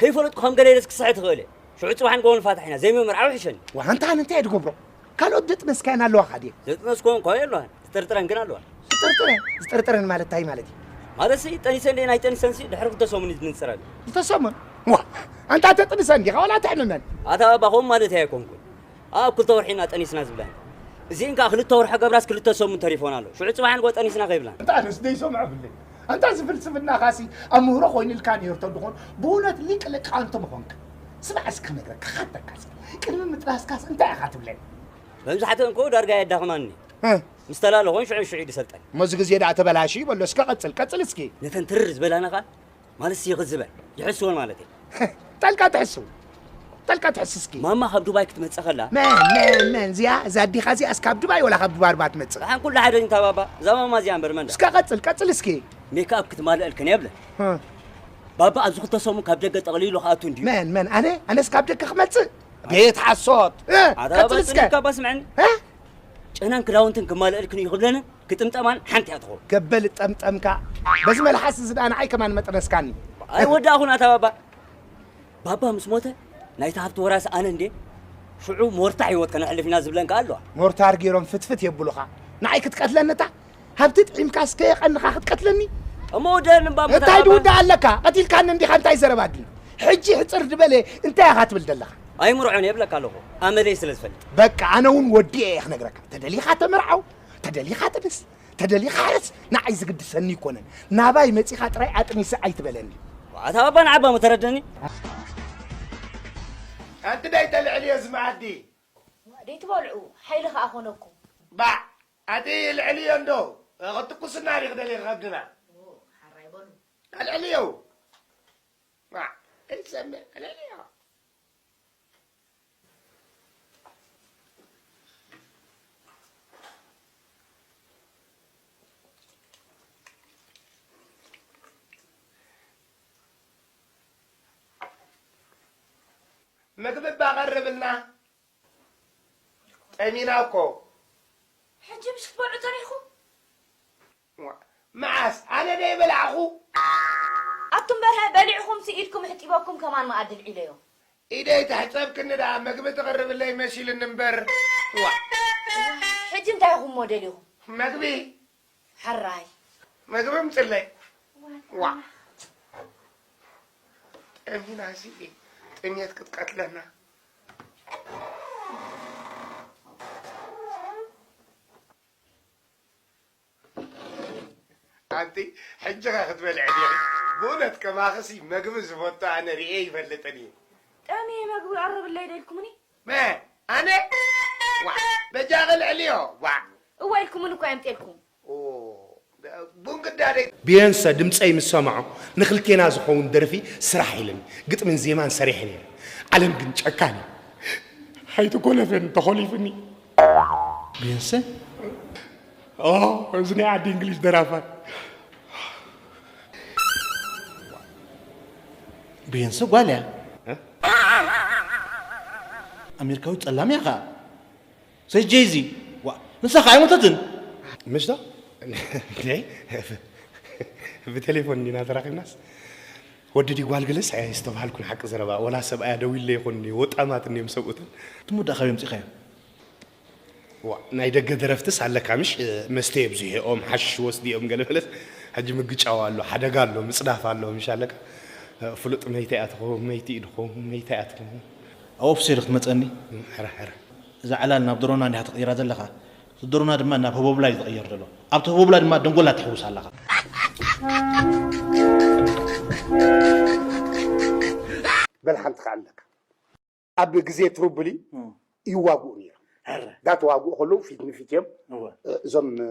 ከይፈለጥኩ ከም ገለ ኢለስ ክስሕት እኽእል እየ። ሽዑ ጽባሕ ንግሆ ንፋታሕ ኢና። ዘይምምርዓው ይሕሸኒ። ዋንታ እንታይ እየ ድገብሮ? ካልኦት ደጥነስካየን ኣለዋኻ ድየ? ዘጥነስኮን እኳ የለዋን። ዝጥርጥረን ግን ኣለዋ። ዝጥርጥረን? ዝጥርጥረን ማለት እንታይ ማለት እዩ? ማለትሲ ጠኒሰን ደየን ኣይጠኒሰንሲ ድሕሪ ክልተ ሰሙን እዩ ዝንጽረኒ። ክልተ ሰሙን? ዋ! ኣንታ ተጥንሰን ዲኻ ዋላ ተሕምመን? ኣታ ባባ ከምኡ ማለተይ ኣይኮንኩን። ኣብ ክልተ ወርሒ ኢና ጠኒስና ዝብላኒ። እዚኤን ከኣ ክልተ ወርሒ ገብራስ ክልተ ሰሙን ተሪፎን ኣሎ። ሽዑ ጽባሕ ንግሆ ጠኒስና ከይብላን። ኣንታ ኣነስ ደይሰምዖ ብለይ። ኣንታ እዚ ፍልስፍናኻሲ ኣብ ምህሮ ኮይኑልካ ነይሩ ተድኾን ብእውነት ሊቅ ሊቃውንቲ ምኾንካ። ስማዕ እስኪ ክነግረካ፣ ክሓተካ እስኪ። ቅድሚ ምጥናስካስ እንታይ ኢኻ ትብለኒ? መብዛሕትአን እኮ ዳርጋ የዳኽማኒ። እ። ምስ ተላለኹን ሽዑ ንሽዑ እዩ ዝሰልጠን። እሞ እዚ ግዜ ደኣ ተበላሽዩ በሎ። እስከ ቀጽል፣ ቀጽል እስኪ። ነተን ትርር ዝበላና ኸኣ ማለትሲ ይኽዝበን፣ ይሕስወን ማለት እየ። ጠልቃ ትሕስው፣ ጠልቃ ትሕስ እስኪ። ማማ ካብ ዱባይ ክትመጽእ ከላ። መን፣ መን፣ መን? እዚኣ፣ እዛ ኣዴኻ እዚኣስ ካብ ዱባይ ወላ ካብ ዱባርባ ትመጽእ? ደሓን ኩሉ ሓደ እንታ ባባ፣ እዛ ማማ እዚኣ እምበር መን ደኣ? እስከ ቀጽል፣ ቀጽል እስኪ። ሜክኣፕ ክትማልአልክን እየ ብለን። እ። ባባ ኣብዚ ክልተ ሰሙን ካብ ደገ ጠቕሊሉ ክኣቱ እንድዩ። መን፣ መን? ኣነ? ኣነስ ካብ ደገ ክመጽእ? ቤት ሓሶት። እ፣ ኣታ ቀጽል ባባ እስከ። ጽኒት ካባ ስምዐኒ። እ? ጨናን ክዳውንትን ክማልአልክን እዩ ክብለንን ክጥምጠማን ሓንቲ እያ ትኸውን። ገበል ጠምጠምካ። በዚ መልሓስ እዚ ደኣ ንዓይ ከማን መጥነስካኒ። ኣይወዳእኹን ኣታ ባባ። ባባ ምስ ሞተ ናይቲ ሃብቲ ወራሲ ኣነ እንዴ? ሽዑ ሞርታ ህይወት ከነሕልፍ ኢና ዝብለን ከኣ ኣለዋ። ሞርታር ገይሮም ፍትፍት የብሉኻ። ንዓይ ክትቀትለኒ እታ ሃብቲ ጥዒምካ እስከ የቐንኻ ክትቀትለኒ? እሞ ወደኒ እምባ እንታይ ባባ። ድውዳእ ኣለካ? ቀቲልካኒ እንዲኻ እንታይ ዘረባ ኣድልዩ? ሕጂ ሕጽር ዝበለ እንታይ ኢኻ ትብል ዘለኻ? ኣይምርዖን እየ እብለካ ኣለኹ። ኣመለይ ስለ ዝፈልጥ። በቃ ኣነ እውን ወዲኤ እየ ክነግረካ። ተደሊኻ ተመርዓው፣ ተደሊኻ ጥንስ፣ ተደሊኻ ሕረስ፣ ንዓይ ዝግድሰኒ ኣይኮነን። ናባይ መጺኻ ጥራይ ኣጥኒሲ ኣይትበለኒ። ኣታ ባባ ንዓባ መተረደኒ። ኣንቲ ደይ ተልዕልዮ እዚ መኣዲ። ደይትበልዑ፣ ሓይሊ ከኣ ኮነኩም። ባዕ፣ ኣቲ ልዕልዮ እንዶ፣ ክትኩስና ዲኺ ደሊኺ ከብድና? ኦ፣ ሓራይ በሉ። ኣልዕልዮ። ባዕ፣ ኣይትሰምዕ፣ ኣልዕልዮ። ምግቢ ባቐርብልና። ጠሚና እኮ። ሕጂ ምሽ ክትበልዑ ተሪኹ? ዋ፣ መዓስ? ኣነ ደይ በላዕኹ? ኣቱም በርሀ በሊዕኹም ሲ ኢድኩም ሕጢበኩም ከማን መኣዲ ልዒለዮ። ኢደይ ተሕጸብክኒ ደኣ ምግቢ ትቕርብለይ መሲልኒ እምበር። ዋ። ሕጂ እንታይ ኢኹም ደሊኹም? መግቢ። ሕራይ። መግቢ ምጽለይ። ዋ። ጠሚና ሲ ጥሜት ክትቀትለና። ኣንቲ ሕጂ ኸ ክትበልዒ ዲኺ? ብእውነት ከማኽሲ መግቢ ዝፈቱ ኣነ ርእየ ይፈልጥን እዩ። ጠምየ መግቢ ቀርብለይ ዶ ኢልኩምኒ? መ ኣነ? ዋ በጃኺ ልዕልዮ። ዋ እወ ኢልኩምኒ እኮ የምጤልኩም። ኦ፣ ቡን ግዳደይ። ቢዮንሰ ድምፀይ ምስ ሰምዖ ንክልቴና ዝኸውን ደርፊ ስራሕ ኢልኒ። ግጥምን ዜማን ሰሪሐ ነይረ። ዓለም ግን ጨካን እዩ። ሓይቲ ኮለፌን ተኾሊፉኒ። ቢዮንሰ? ኦ፣ እዚ ናይ ዓዲ እንግሊዝ ደራፋይ። ቢዮንሰ ጓል እያ። እ? ኣሜሪካዊት ጸላም እያ ኸኣ። ሰይ ጄዚ። ዋ፣ ንሳ ኸኣ ኣይሞተትን። ምሽ ዶ? እንዴ? ብቴሌፎን እንዲና ተራኺብናስ። ወዲ ድዩ ጓል ገለስ ኣየስተብሃልኩን ሓቂ ዘረባ። ወላ ሰብኣያ ደዊለ ይኹን ወጣማት እንዲዮም ሰብኡትን። ትሙዳ ካበይ ኣምጺእካዮ? ዋ፣ ናይ ደገ ደረፍትስ ኣለካ ምሽ? መስተ የብዝሕኦም፣ ሓሽሽ ወስድኦም ገለ በለስ። ሕጂ ምግጫው ኣሎ፣ ሓደጋ ኣሎ፣ ምጽዳፍ ኣሎ፣ ምሽ ኣለካ። ፍሉጥ መይተ እያ ትኸውን፣ መይቲ እዩ ድኸውን፣ መይተ እያ ትኸውን። ኣብ ኦፍሴ ዶ ክትመጸኒ? ሕረ፣ ሕረ። እዛ ዕላል ናብ ድሮና እንዲኻ ትቕይራ ዘለኻ። እቲ ድሮና ድማ ናብ ህቦብላ እዩ ዝቕየር ዘሎ። ኣብቲ ህቦብላ ድማ ደንጎላ ትሕውስ ኣለኻ። በል ሓንቲ ከኣ ኣለካ። ኣብ ግዜ ትሩብሊ እም። ይዋግኡ ነይሮም። ሕረ። ዳተዋግኡ ከለዉ ፊት ንፊት እዮም። እወ። እዞም፣ እ፣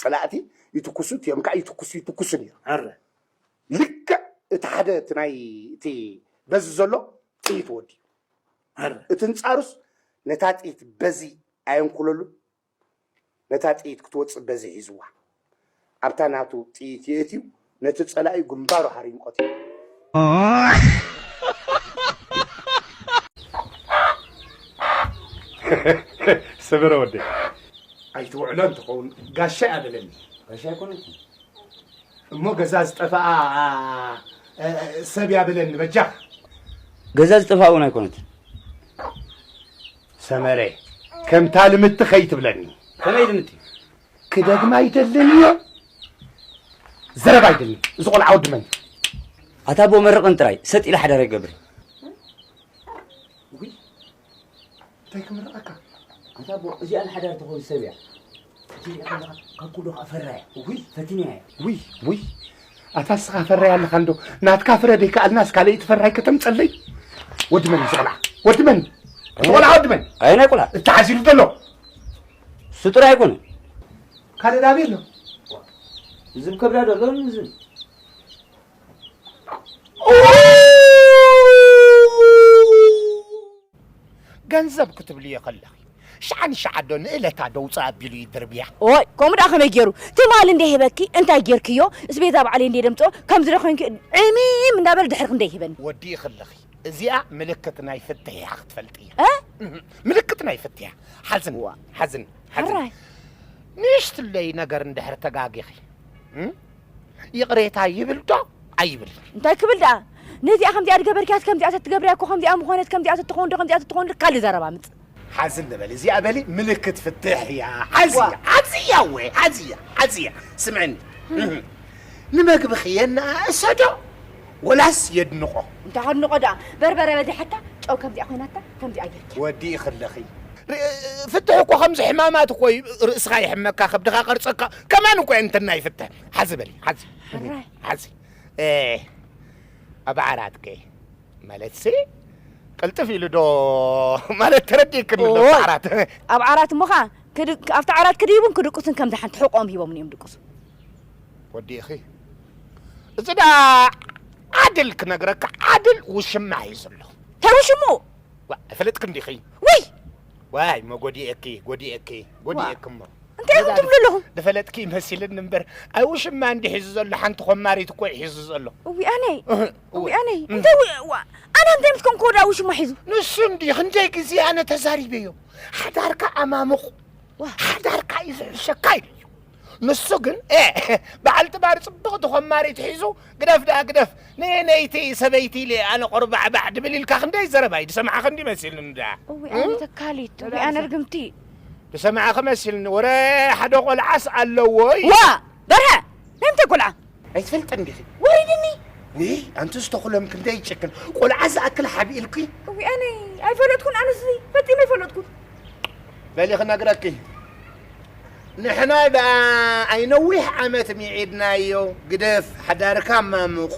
ጸላእቲ ይትኩሱ፣ እቲኦም ከኣ ይትኩሱ፣ ይትኩሱ ነይሮም። ሕረ። ልክዕ እቲ ሓደ እቲ ናይ፣ እቲ በዚ ዘሎ ጥይት ወድዩ። ሕረ። እቲ ንጻሩስ ነታ ጥይት በዚ ኣየንኩለሉን። ነታ ጥይት ክትወጽእ በዚ ሒዝዋ። ኣብታ ናቱ ጥይት የእትዩ፣ ነቲ ጸላኢ ግንባሩ ሃሪሙ ቀቲሉ። ሰበረ ወደይ፣ ኣይትውዕሎን ትኸውን፣ ጋሻ እያ በለኒ። ጋሻ ኣይኮነትን። እሞ ገዛ ዝጠፍኣ፣ እ፣ ሰብ እያ በለኒ በጃኽ። ገዛ ዝጠፍኣ እውን ኣይኮነትን። ሰመረ፣ ከምታ ልምቲ ከይትብለኒ። ከመይ ልምቲ? ክደግማ ኣይደልን እየ። ዘረባ ኣይደልን። እዚ ቆልዓ ወዲ መን? ኣታ ኣቦ መርቕን ጥራይ፣ ሰጥ ኢለ ሓዳር ኣይገብርን። ውይ፣ እንታይ ክምርቐካ? ኣታ ኣቦ፣ እዚኣ ንሓዳር ትኸውን ሰብ እያ። ክትሪኣ ከለኻ ካብ ኩሉ ኸኣ ፈራያ። ውይ። ፈቲነያ እየ። ውይ፣ ውይ። ኣታ እስኻ ፈራይ ኣለኻ እንዶ፣ ናትካ ፍረ ደይከኣልናስ ካልኣይቲ ፈራይ ከተምጸለይ? ወዲ መን እዩ እዚ ቆልዓ? ወዲ መን? እዚ ቆልዓ ወዲ መን? ኣየናይ ቆልዓ? እቲ ሓዚሉ ዘሎ? እሱ ጥራይ ኣይኮነን። ካልእ ዳበይ ኣሎ? እዚ ከብዳ ዶ ኣሎ? እዚ ገንዘብ ክትብልዮ ከለኺ፣ ሸዓ ንሸዓ ዶ ንእለታ ደውፅእ ኣቢሉ ይድርብያ? ኦይ፣ ከምኡ ደኣ ከመይ ገይሩ? ትማሊ እንደ ሂበኪ፣ እንታይ ጌርክዮ? እስቤዛ ባዕለይ እንደ ደምፅኦ፣ ከምዚ ዶ ኮይንኪ ዕሚም እንዳበለ ድሕርክ እንደ ይሂበኒ። ወዲእኺ ኣለኺ። እዚኣ ምልክት ናይ ፍትሕ እያ፣ ክትፈልጥያ። እ? እህ፣ ምልክት ናይ ፍትሕ እያ። ሓዝን፣ ዋ። ሓዝን፣ ሓዝን። ሕራይ። ንእሽትለይ ነገር እንድሕር ተጋጊኺ፣ እም? ይቕሬታ ይብል ዶ ኣይብል? እንታይ ክብል ደኣ? ነዚኣ ከምዚኣ ዝገበርክያስ ከምዚኣ ተትገብርያ እኮ ከምዚኣ ምኾነት፣ ከምዚኣ ተትኸውን ዶ፣ ከምዚኣ ተትኸውን ዶ፣ ካልእ ዘረባ ምጽእ። ሓዝን ንበል፣ እዚኣ በሊ ምልክት ፍትሕ እያ። ሓዝያ፣ ዋ። ሓዝያ፣ ወ፣ ሓዝያ፣ ሓዝያ። ስምዕኒ፣ እህ። ንምግብኺ የነኣእሶ ዶ ወላስ የድንቖ? እንታይ ከድንቖ ደኣ? በርበረ በዚሓታ፣ ጨው ከምዚኣ ኮይናታ፣ ከምዚኣ ጌርክያ። ወዲእኺ ኣለኺ። ር-፣ ፍትሕ እኮ ከምዚ ሕማማት እኮ እዩ፣ ርእስኻ ይሕመካ፣ ከብድኻ ቀርጸካ፣ ከማን እኮ እየን እንተና ይፍትሕ። ሓዚ በሊ፣ ሓዚ። ሕራይ። ሓዚ። እ፣ ኣብ ዓራትከ? ማለትሲ፣ ቅልጥፍ ኢሉ ዶ ማለት ተረዲእክኒ ኣሎ፣ ኦይ፣ ኣብቲ ዓራት። ኣብ ዓራት እሞ ኸኣ ክድ-፣ ኣብቲ ዓራት ክድይቡን ክድቅሱን ከምዚ ሓንቲ ሕቆም ሂቦም እዮም ድቅሱ። ወዲእኺ። እዚ ዳ ዓድል ክነግረካ፣ ዓድል ውሽማ እዩ ዘሎ። እንታይ ውሽሙ? ዋ፣ ኣይፈለጥክን ዲኺ? ውይ! ዋይ፣ እሞ ጎዲኤኪ፣ ጎዲኤኪ፣ ዋ። ጎዲኤኪ እሞ። እንታይ ኢኹም ትብሉ ኣለኹም? ዝፈለጥኪ ይመሲልኒ እምበር፣ ኣይ ውሽማ እንዲ ሒዙ ዘሎ፣ ሓንቲ ኮማሪት እኮ እዩ ሒዙ ዘሎ። እዊ ኣነይ፣ እህ፣ እዊ። እዊ ኣነይ፣ እንታይ ዊ-፣ ዋ-፣ ኣነ እንታይ ምስ ኮንኩ ወዳ ውሽማ ሒዙ? ንሱ እንዲ ክንደይ ግዜ ኣነ ተዛሪበዮ። ሓዳርካ ኣማሙቕ፣ ዋ። ሓዳርካ እዩ ዝሕሸካ ኢሉ እዩ። ንሱ ግን፣ ኤ፣ በዓል ጥባር ጽብቕቲ ኮማሪት ሒዙ፣ ግደፍ ደኣ ግደፍ፣ ንነይቲ ሰበይቲ ኢለ ኣነ ቆርባዕባዕ ድብል ኢልካ ክንደይ ዘረባ እዩ ዝሰማዕኻ እንዲ መሲልኒ ደኣ። እዊ ኣነ ተካሊት፣ እዊ ኣነ ርግምቲ። ዝሰማዕኺ መሲልኒ፣ ወረ ሓደ ቆልዓስ ኣለዎ እዩ። ዋ! በርሀ! ናይ ምንታይ ቆልዓ? ኣይትፈልጥን ዲኺ? ወሪድኒ! ውይ፣ ኣንቲ ዝተኹሎም ክንደይ ይጭክን። ቆልዓ ዝኣክል ሓቢእልኪ? እዊ ኣነ ኣይፈለጥኩን፣ ኣነስ ፈጺመ ኣይፈለጥኩን። በሊ ክነግረኪ። ንሕና ደኣ ኣይነዊሕ ዓመት ሚዒድናዮ፣ ግደፍ፣ ሓዳርካ ማሙቕ፣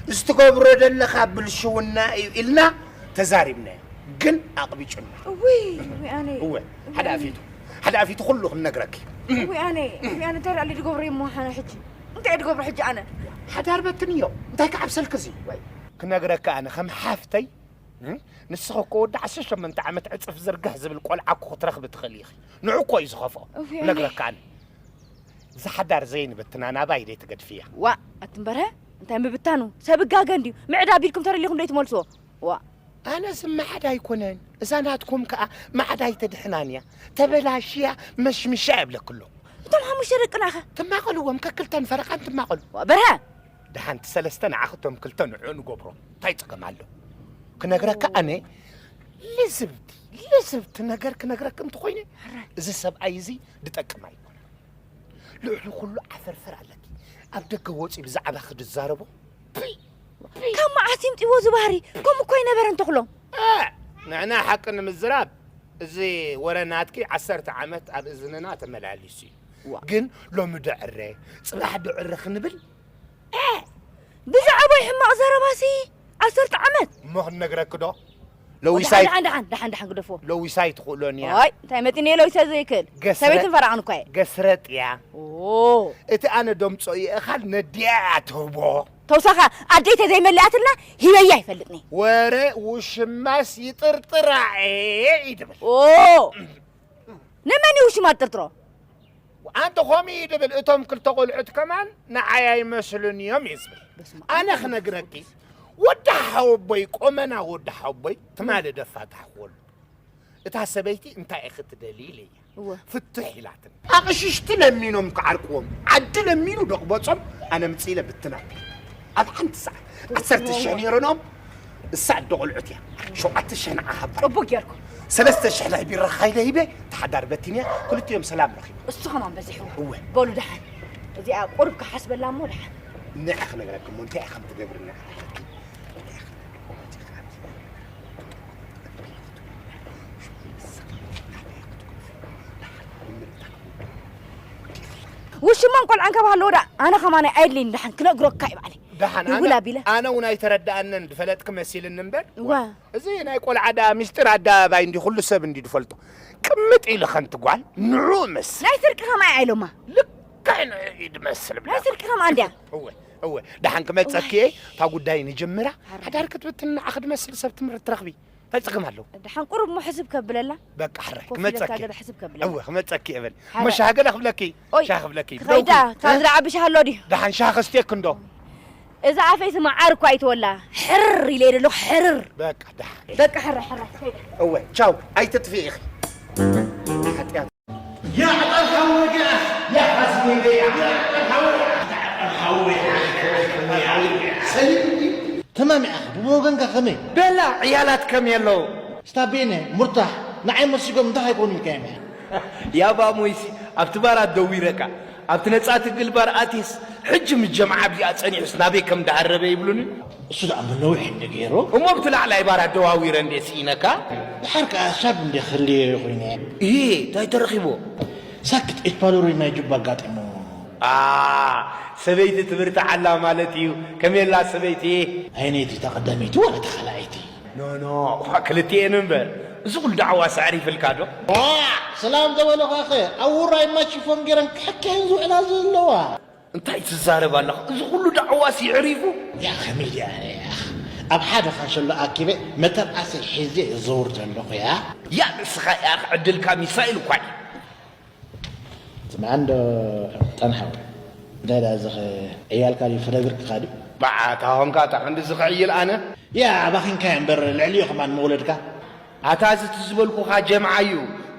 ዝትገብሮ ዘለኻ ብልሽውና እዩ ኢልና ተዛሪብናዮ። ግን ኣቕቢጩና። እውይ፣ እውይ፣ ኣነ እወ፣ ሓደ ኣፊቱ፣ ሓደ ኣፊቱ ኩሉ ክንነግረኪ። እውይ፣ ኣነ፣ እውይ፣ ኣነ እንታይ ደኣ ድገብሮ እሞ ሓነ ሕጂ? እንታይ ድገብሮ ሕጂ ኣነ? ሓዳር በትንዮ፣ እንታይ ክዓብሰልኪ እዚ? ክነግረካ ኣነ ከም ሓፍተይ፣ እም? ንስኺ እኮ ወዲ ዓሰርተ ሸሞንተ ዓመት ዕጽፍ ዝርግሕ ዝብል ቆልዓ እኮ ክትረኽቢ ትኽእሊ ኢኺ። ንዑ እኮ እዩ ዝኸፍኦ። እውይ፣ ኣነ ክነግረካ ኣነ። እዚ ሓዳር ዘይንበትና ናባይ ደይ ትገድፍያ። ዋእ፣ ኣቲ እምበረ፣ እንታይ ምብታኑ? ሰብ እጋገ እንድዩ። ምዕዳ ቢልኩም ተደሊኹም ደይ ትመልስዎ? ዋእ። ኣነስ ማዕዳ ኣይኮነን። እዛ ናትኩም ከኣ ማዕዳ ኣይተድሕናን እያ። ተበላሽያ መሽምሻ እብለኪ ኣለኹ። እቶም ሓሙሽተ ደቅና ኸ? ትማቐልዎም፣ ከክልተን ፈረቓን ትማቐሉ። ዋእ፣ በርሀ! ደሓንቲ ሰለስተ ንዓኽቶም ክልተ ንዑ ንገብሮ። እንታይ ጸገም ኣሎ? ክነግረካ ኣነ፣ ልዝብቲ፣ ልዝብቲ ነገር ክነግረክ እንተኾይነ፣ ሕራይ። እዚ ሰብኣይ እዚ ዝጠቅም ኣይኮነን። ልዕሊ ኩሉ ዓፈርፈር ኣለኪ። ኣብ ደገ ወጺኡ ብዛዕባኺ ዝዛረቦ፣ ፒ፣ ፒ። ካብ መዓስ ይምጽእዎ እዚ ባህሪ? ከምኡ እኮ ኣይነበረን ተኽሎም። እ፣ ንሕና ሓቂ ንምዝራብ፣ እዚ ወረ ናትኪ ዓሰርተ ዓመት ኣብ እዝንና ተመላሊሱ እዩ። ዋ። ግን ሎሚ ዶ ዕረ፣ ጽባሕ ዶ ዕረ ክንብል፣ እ! ብዛዕባይ ሕማቕ ዘረባሲ ዓሰርተ ዓመት። እሞ ክንነግረኪ ዶ? ለዊሳይ ደሓን፣ ደሓን፣ ደሓን፣ ደሓን ግደፎ። ለዊሳይ ትኽእሎን እያ። ዋይ፣ እንታይ መጢኒ እየ ለዊሳይ ዘይክእል? ገስረ-፣ ሰበይትን ፈራቕን እኳ እየ። ገስረጥ እያ። ኦ። እቲ ኣነ ደምጾ እየ እኻል ነዲኣ እያ ትህቦ። ተውሳኻ ኣደይ ተዘይመሊኣትልና ሂበያ ኣይፈልጥን እየ። ወረ ውሽማስ ይጥርጥራ እየ ይድብል። ኦ። ንመን እዩ ውሽማ ዝጥርጥሮ? ኣንተ ኾሚ ድብል እቶም ክልተ ቆልዑት ከማን ንዓይ ኣይመስሉን እዮም እዩ ዝብል። በስመ ኣብ ኣነ ወመንፈስ ክነግረኪ፣ ቅዱስ። ወዲ ሓወቦይ፣ ቆመና ወዲ ሓወቦይ፣ ትማሊ ደፋታሕ ክወሉ። እታ ሰበይቲ እንታይ ኢኺ ትደልዪ ኢለያ። እወ። ፍትሕ ኢላትኒ። ኣቕሽሽቲ ለሚኖም ክዓርቅዎም፣ ዓዲ ለሚኑ ዶ ክበጾም፣ ኣነ ምጽእ ኢለ ብትና። ኣብ ሓንቲ ሰዓት ዓሰርተ ሽሕ ነይሮኖም፣ እሳ ኣደ ቆልዑት እያ። ሸውዓተ ሽሕ ንዓ ሃባ። ጽቡቅ ጌርኩም። ሰለስተ ሽሕ ናይ ቢራ ኻይለ ሂበ፣ ተሓዳር በቲንያ፣ ክልቲኦም ሰላም ረኺቦም። እሱ ከማን በዚሕዎ። እወ። በሉ ደሓን። እዚኣ ቁሩብ ክሓስበላ እሞ ደሓን። ንዕ ክነግረኪ እሞ እንታይ ኢኻ ትገብርና? ውሽማን ቆልዓን ካብ ሃለዎ ደኣ ኣነ ከማን ኣየድልይን ደሓን ክነግረካ እዩ ባዕለይ። ደሓን፣ ደውል ኣነ፣ ኣቢለ። ኣነ እውን ኣይተረድኣንን፣ ዝፈለጥኪ መሲልኒ እምበር። እዋ። እዚ ናይ ቆልዓ ደኣ ምስጢር ኣደባባይ እንዲ ኩሉ ሰብ እንዲ ዝፈልጦ። ቅምጥ ኢሉ ከንቲ ጓል፣ ንዑ ምስ። ናይ ስርቂ ከማይ ኣይሎማ። ልክዕ ንዑ እዩ ዝመስል ናይ ብላ። ስርቂ ከማ እንድያ። እወ፣ እወ። ደሓን ክመጸኪ እየ፣ እታ ጉዳይ ንጅምራ። ሓዳር ክትብትን ንዓኺ ዝመስል ሰብ ትምህርቲ ትረኽቢ። እንታይ ጸገም ኣለዎ? ደሓን ቁሩብ እሞ ሕስብ ከብለላ። በቃ ሕራይ፣ ኮፍ ኢለካ ክመጸኪ። ገለ ሕስብ ከብለላ። እወ፣ ክመጸኪ እየ በል። ሓራይ። እሞ ሻሂ ገለ ክብለኪ። ኦይ፣ ሻሂ ክብለኪ። ክኸይዳ፣ ደው-፣ ካብ ዝረዓቢ ሻሂ ኣሎ ድዩ? ደሓን ሻሂ ከስትየኪ እንዶ። እዛ ኣፈይ ስማ ዓር እኳ ኣይትወላ። ሕርር ኢለ እየ ዘለኹ፣ ሕርር። በቃ ደሓን። በቃ ሕራይ፣ ሕራይ፣ ክኸይዳ። እወ፣ ቻው፣ ኣይትጥፍኢ ኢኺ። ሓጢኣት። ያዕጠር ሓወይ ገኣ፣ ያሓስኒ ገኣ፣ ያዕጠር ሓወይ፣ ያዕጠር ሓወይ፣ ያዕጠር ሓወይ። ሰሊም እንዲ? ተማሚዓኻ፣ ብወገንካ ከመይ? ቤላ፣ ዕያላት ከመይ ኣለዉ? ስታቤነ፣ ሙርታሕ፣ ንዓይ መሲጎም እንታይ ኣይኮኑ ኢልካዮም እያ? ያባ ሞይሲ፣ ኣብቲ ባራት ደዊረካ፣ ኣብቲ ነጻ ትግል ባር ኣትየስ፣ ሕጂ ምስ ጀምዓ ኣብዚኣ ጸኒሑስ ናበይ ከም ደሃረበ ይብሉኒ? እሱ ደኣ ምን ነዊሕ እንደ ገይሩ? እሞ ኣብቲ ላዕላይ ባር ኣደዋዊረ እንደ ስኢነካ? ደሓር ከኣ ሻብ እንደ ክህልዮ ኮይነ። እሂ፣ እንታይ ተረኺብዎ? ሳክት ኤት ፓሎሪ ናይ ጁባ ኣጋጢሙ። ኣ፣ ሰበይቲ ትምህርቲ ዓላ ማለት እዩ። ከመይ ኣላ ሰበይቲ? ኣየነይቲ እታ ቀዳመይቲ ዋላ እታ ካልኣይቲ? ኖ፣ ኖ፣ እኳ ክልቲኤን እምበር። እዚ ኩሉ ዳዕዋ ሰዕሪፍልካ ዶ? ዋ፣ ሰላም ዘበለኻኸ፣ ኣብ ውራይ ማይ ሽፎን ገይረን ክሕከየን ዝውዕላ ዘለዋ። እንታይ ትዛረብ ኣለኻ? እዚ ኩሉ ዳዕዋስ የዕሪፉ? ያ ኸሚድያ፣ ያ፣ ኣብ ሓደ ካንሸሎ ኣኪበ መተርኣሰይ ሒዘ እዘውር ዘለኹ፣ ያ። ያ ንስኻ፣ ያ፣ ዕድልካ ሚሳይል እኳ እዩ። ስምዓ እንዶ ጠንሓዊ፣ እንታይ ደኣ እዚ ኸ ዕያልካ ድዩ ክነግርካ ድዩ? በዓ፣ እታ ኾንካ እታ ክንዲ እዚ ክዕይል ኣነ? ያ፣ ኣባኺንካዮ እምበር ልዕሊኡ ኸማን ምውለድካ። ኣታ እዚ እቲ ዝበልኩኻ ጀምዓ እዩ፣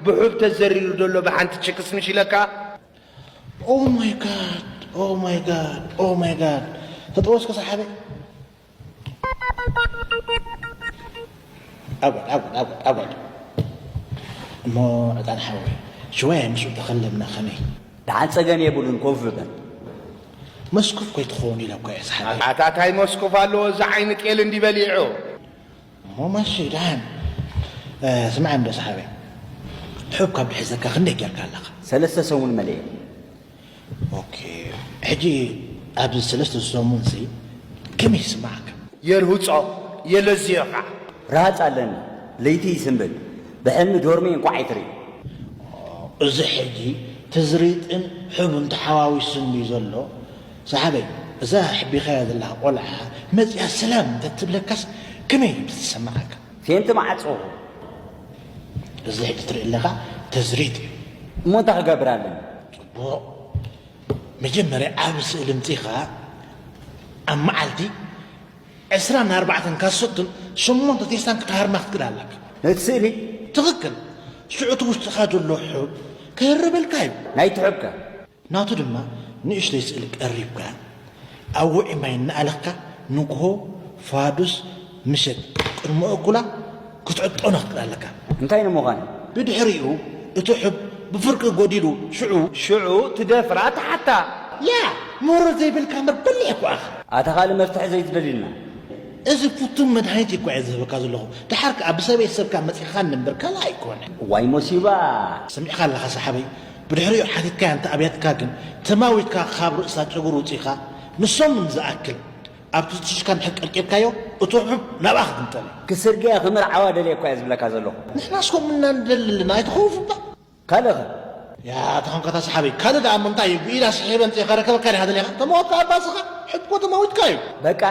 ብሑብ ተዘሪሩ ዘሎ ብሓንቲ ችክስ ምሽ ኢለካ። Oh my God, oh my God, oh my God። ተጠወስኩ ሰሓበይ። ኣጓድ፣ ኣጓድ፣ ኣጓድ፣ ኣጓድ። እሞ ዕጣን ሓወይ፣ ሽወያ ምስኡ ተኸለምና ኸመይ? ደሓን ጸገም የብሉን፣ ኮፍ በል። መስኮፍ ኮይትኸውን ኢለ እኮ እየ ዝሓለይ። ኣታ ታይ መስኮፍ ኣለዎ፣ እዚ ዓይኒ ጤል እንዲ በሊዑ። እሞ ማሺ፣ ደሓን። እ፣ ስምዓኒ ዶ ሰሓበይ? ሑብ ካብ ድሕዘካ ክንደይ ጌርካ ኣለኻ? ሰለስተ ሰሙን መሊኤ። ኦኬ፣ ሕጂ ኣብዚ ሰለስተ ሰሙንሲ ከመይ ይስምዓካ? የርህጾ፣ የለዝዮ ኸዓ። ረሃጽ ኣለኒ፣ ለይቲ ይስንብድ፣ ብሕልሚ ዶርመይ እንቋዕ ኣይትርኢ። እዚ ሕጂ ትዝሪጥን ሑብን ተሓዋዊሱኒ ዘሎ። ሰሓበይ፣ እዛ ሕቢኻያ ዘለኻ ቆልዓ መጺኣ ሰላም እንተትብለካስ ከመይ እዩ ዝስምዓካ? ፌንት መዓጾ። እዚ ሕጂ ትርኢ ኣለኻ ተዝሪጥ እዩ። እሞ እንታይ ክገብር ኣለኒ? ጽቡቕ። መጀመርያ ዓቢ ስእሊ ኣምጺኻ ኣብ መዓልቲ ዕስራን ኣርባዕተን ካሶትን ሸሞንተ ቴስታን ክትሃርማ ክትክእል ኣለካ። ነቲ ስእሊ? ትኽክል። ሽዑ እቲ ውሽጥኻ ዘሎ ሑብ ክህርበልካ እዩ። ናይቲ ሑብከ? ናቱ ድማ ንእሽተይ ስእሊ ቀሪብካ፣ ኣብ ውዑይ ማይ እናኣለኽካ ንግሆ፣ ፋዱስ፣ ምሸት ቅድሚ እኩላ ክትዕጠኖ ክትክእል ኣለካ። እንታይ ንምዃን? ብድሕሪኡ እቲ ሑብ ብፍርቂ ጎዲሉ፣ ሽዑ ሽዑ ትደፍራ ትሓታ። ያ፣ ምሮት ዘይብልካ እምበር በሊሕ እኮ ኢኻ። ኣታ ካልእ መፍትሒ ዘይትደልዩልና? እዚ ፍቱን መድሃኒት እኮ እየ ዝህበካ ዘለኹ። ደሓር ከኣ ብሰበይ ሰብካ መጺኻኒ እምበር ካልእ ኣይኮነን። ዋይ ሞሲባ! ሰሚዕካ ኣለኻ ሰሓበይ። ብድሕሪኡ ሓቲትካያ እንተ ኣብያትካ ግን፣ ተማዊትካ ካብ ርእሳ ጨጉሪ ውጺኻ፣ ንሰሙን ዝኣክል ኣብቲ ትሽካ እንድሕር ቀልቂብካዮ፣ እቲ ሑብ ናብኣ ክግምጠል እዩ። ክስርግያ ክምርዓዋ ደልየ እኳ እየ ዝብለካ ዘለኹ። ንሕናስ ከምኡ ኢና ንደሊ ኣለና፣ ኣይትኸውፍ እባ። ካልእኸ? ያ፣ ተኾንካ እታ ሰሓበይ፣ ካልእ ደኣ እሞ እንታይ እዩ? ብኢዳ ስሒበ ኣምጺኤ ከረከበካ ዲኻ ደሊኻ? ተመወትካ ኣባስኻ፣ ሕትኮ ተመዊትካ እዩ። በቃ።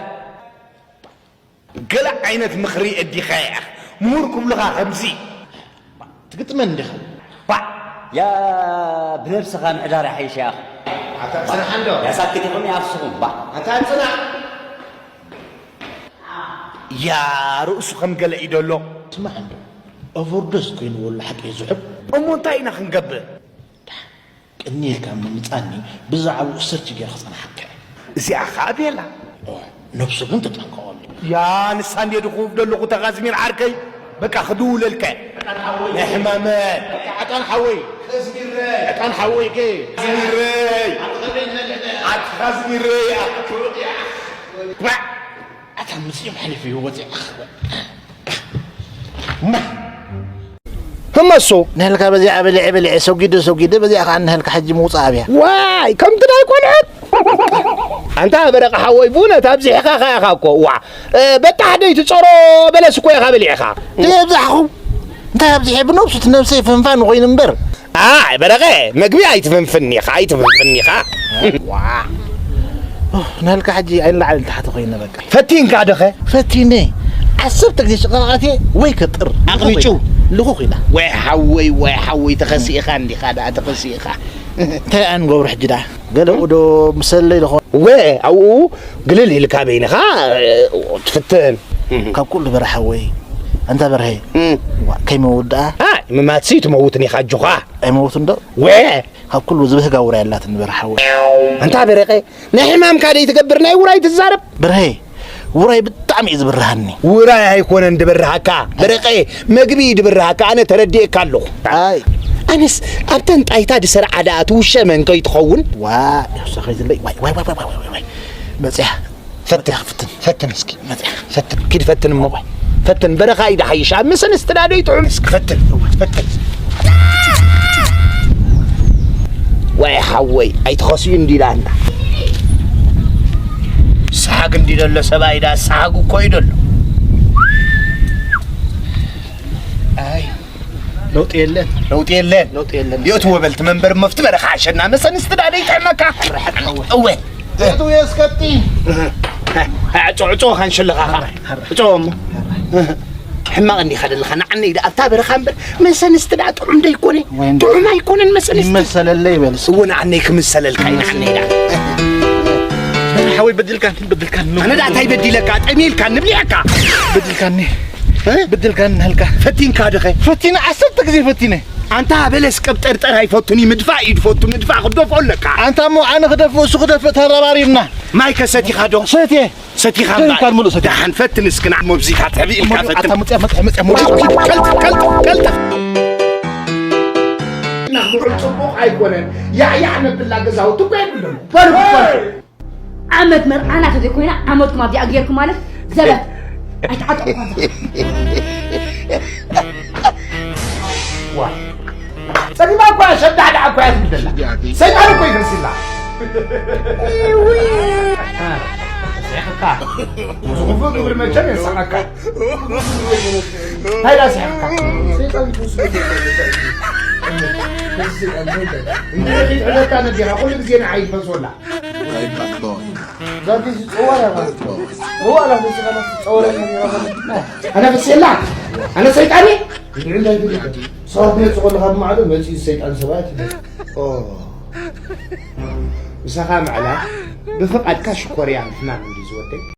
ገለ ዓይነት ምኽሪ እዲኻ እያ። ምሁር ክብሉኻ ከምዚ። ትግጥመን እንዲኻ። ባዕ! ያ ብነብስኻ ምሕዳር ይሓይሽ እያ። ኣታ ጽናሕ እንዶ። ያሳክት ኢኹም ይኣፍስኹም። ባዕ! ኣታ ጽናሕ። ያ ርእሱ ከም ገለ እዩ ደሎ። ስማዕ እንዶ። ኦቨርዶዝ ኮይኑ ወላ ሓቂ እዩ ዝሑብ። እሞ እንታይ ኢና ክንገብር? ቅኒ ኢልካ ምምጻኒ ብዛዕባኡ ሰርች ገይረ ክጸንሓካ እየ። እዚኣ ኸኣ ቤላ። ኦ፣ ነብሱ ግን ተጠንቀቐሉ። ያ ንሳ እንድየ ድኹፍ ደለኹ እታ ኻዝሚር ዓርከይ። በቃ ክድውለልካ እየ። ናይ ሕማመ። ዕጣን ሓወይ። ዕጣን ሓወይ ከ። ኻዝሚረይ። ኣቲ ኻዝሚረይ። ባዕ! ኣታ ምጽኦም ሓሊፉ እዩ ወጺኣ። እማ! ህመሶ! ንህልካ በዚኣ በሊዐ በሊዐ ሰጒደ ሰጒደ በዚኣ ከኣ ንህልካ ሕጂ ምውጻእ ኣብያ። ዋይ! ከምቲ ናይ ቆልዑት! ኣንታ በረቐ ሓወይ ብእውነት ኣብዚሕኻ ከኣ ኢኻ እኮ። ዋ! እ፣ በጣሕ ደይ ትጸሮ በለስ እኮ ኢኻ በሊዕኻ። ደይ ኣብዛሕኹ? እንታይ ኣብዚሐ ብነብሱ እቲ ነብሰይ ፍንፋን ኮይኑ እምበር። ኣይ በረቐ፣ መግቢ ኣይትፍንፍን ኢኻ፣ ኣይትፍንፍን ኢኻ። ዋ። ኦ፣ ናልካ ሕጂ ኣይንላዕልን ታሕቲ ኮይነ በቃ። ፈቲንካ ዶኸ? ፈቲነ። ዓሰርተ ግዜ ሽቓቓት እየ ወይ ከጥር። ኣቕሊጩ። ልኹ ኮይና። ወይ ሓወይ፣ ወይ ሓወይ፣ ተኸሲእኻ እንዲኻ ደኣ፣ ተኸሲእኻ። እንታይ ኣንገብሮ ሕጂ ደኣ? ገለኡ ዶ ምሰለይ ዶ ኾን? ወ፣ ኣብኡ ግልል ኢልካ በይንኻ፣ እ፣ ትፍትን። ካብ ኩሉ በርሀ ሓወይ፣ ኣንታ በርሀ፣ እም። ዋ፣ ከይመውት ደኣ? ኣይ፣ ምማትሲ ትመውትን ኢኻ ኣጆኻ። ኣይመውትን ዶ? ወ! ካብ ኩሉ ዝብህጋ ውራይ ኣላትኒ በርሀ ሓወይ። ኣንታ በረቐ፣ ናይ ሕማምካ ደይ ትገብር ናይ ውራይ ትዛረብ? በርሀ፣ ውራይ ብጣዕሚ እዩ ዝብርሃኒ። ውራይ ኣይኮነን ድብርሃካ፣ በረቐ፣ መግቢ እዩ ድብርሃካ፣ ኣነ ተረዲኤካ ኣለኹ። ኣይ። ኣነስ ኣብተን ጣይታ ድሰርዓ ደኣ ትውሸ መን ከይትኸውን? ዋ፣ ይውሰኸ ዝለይ፣ ዋይ፣ ዋይ፣ ዋይ። መጽያ። ፈትን፣ ፈትን፣ ፈትን እስኪ። መጽያ። ፈትን፣ ኪድ ፈትን እሞ። ፈትን፣ በረኻ እዩ ድሓይሽ። ኣብ መሰንስቲ ዳዶ ይጥዑም። እስኪ ፈትን፣ ፈትን። ወይ ሓወይ፣ ኣይትኸስዩ እንዲ ኢላ እንዳ። ሰሓግ እንዲ ደሎ ሰብኣይ ዳ ሰሓግ እኮ እዩ ደሎ። ኣይ፣ ለውጢ የለን። ለውጢ የለን። ለውጢ የለን። የእትዎ በልቲ መንበር መፍቲ በረኻ ሓሸና መሰንስቲ ዳዶ ይጥዕመካ። እወ። እቱ የስከቲ። ዕጾ፣ ዕጾ ካንሸለኻ ኸዓ። ዕጾ እሞ። ሕማቕ እንዲኻ ደለኻ። ንዓነይ ደኣ ኣብታ በረኻ እምበር መሰንስቲ ደኣ ጥዑም ዶ ኣይኮነ? ወይ እንዶ ጥዑም ኣይኮነን መሰንስቲ። ይመሰለለይ በል እስኪ። እወ ንዓነይ ክምሰለልካ እዩ ንዓነይ ደኣ። ሓወይ በዲልካኒ፣ በዲልካኒ። ኣነ ደኣ እንታይ በዲለካ? ጠሚልካ ንብሊዐካ። በዲልካኒ። እ? በዲልካኒ ናልካ። ፈቲንካ ድኸ? ፈቲነ፣ ዓሰርተ ግዜ ፈቲነ። ኣንታ በለስ ቀብጠርጠር ኣይፈቱን እዩ፣ ምድፋእ እዩ ዝፈቱ፣ ምድፋእ ክደፍኦ ኣለካ። ኣንታ እሞ ኣነ ክደፍእ፣ እሱ ክደፍእ ተረባሪብና። ማይ ከሰቲኻ ዶ? ሰትየ። ሰቲኻ ሰቲኻ እምበር። ሙሉእ ሰቲኻ። ደሓን ፈትን እስኪ ንዓ፣ ሞብዚካ ትሕቢ ኢልካ እሞ ፈትን። ኣታ ሙፅያ፣ መፅያ፣ መፅያ፣ ሙሉእ። ቀልጥ፣ ቀልጥ፣ ቀልጥ። እና ምዑል ፅቡቕ ኣይኮነን። ያዕ ያዕ ነብላ ገዛውቲ እኮ የብሎም። በሉ፣ በሉ። ዓመት መርዓና ተዘይኮይና ዓመትኩም ኣብዚኣ ጌርኩም ማለት ዘበት ኣይተዓጠቑ። ዋ። ጸሊማ እኮ እያ፣ ሸዳዕዳዕ እኮ እያ ትብል ዘላ። ሰይጣን እኮ ይፈልስላ። ስሒቕካ። ዝኽፉእ ግብሪ መቸም የንስሓካ። እንታይ ዳ ስሒቕካ? ሰይጣን ይፈልስላ። እንድሕር ኺትሕዘካ ነዲኻ፣ ኩሉ ግዜ ንዓይ ይትፈስወላ። ዛጊ ዝጸወረ ማለት ነው። እዋ፣ ላ፣ በዚህ ጋር ማስተዋወር ነው የሚለው ማለት ነው። أنا في السلة. أنا سيطاني. እንድዒ እንታይ ትብል? ሰባት መፂ ከለኻ ብማዕዶ መፂኡ ሰይጣን ሰብኣይ ትብል። ኦ። ምሳኻ ምዕላ ብፍቓድካ ሽኮርያ ምሕማም እንዲ ዝወደይ።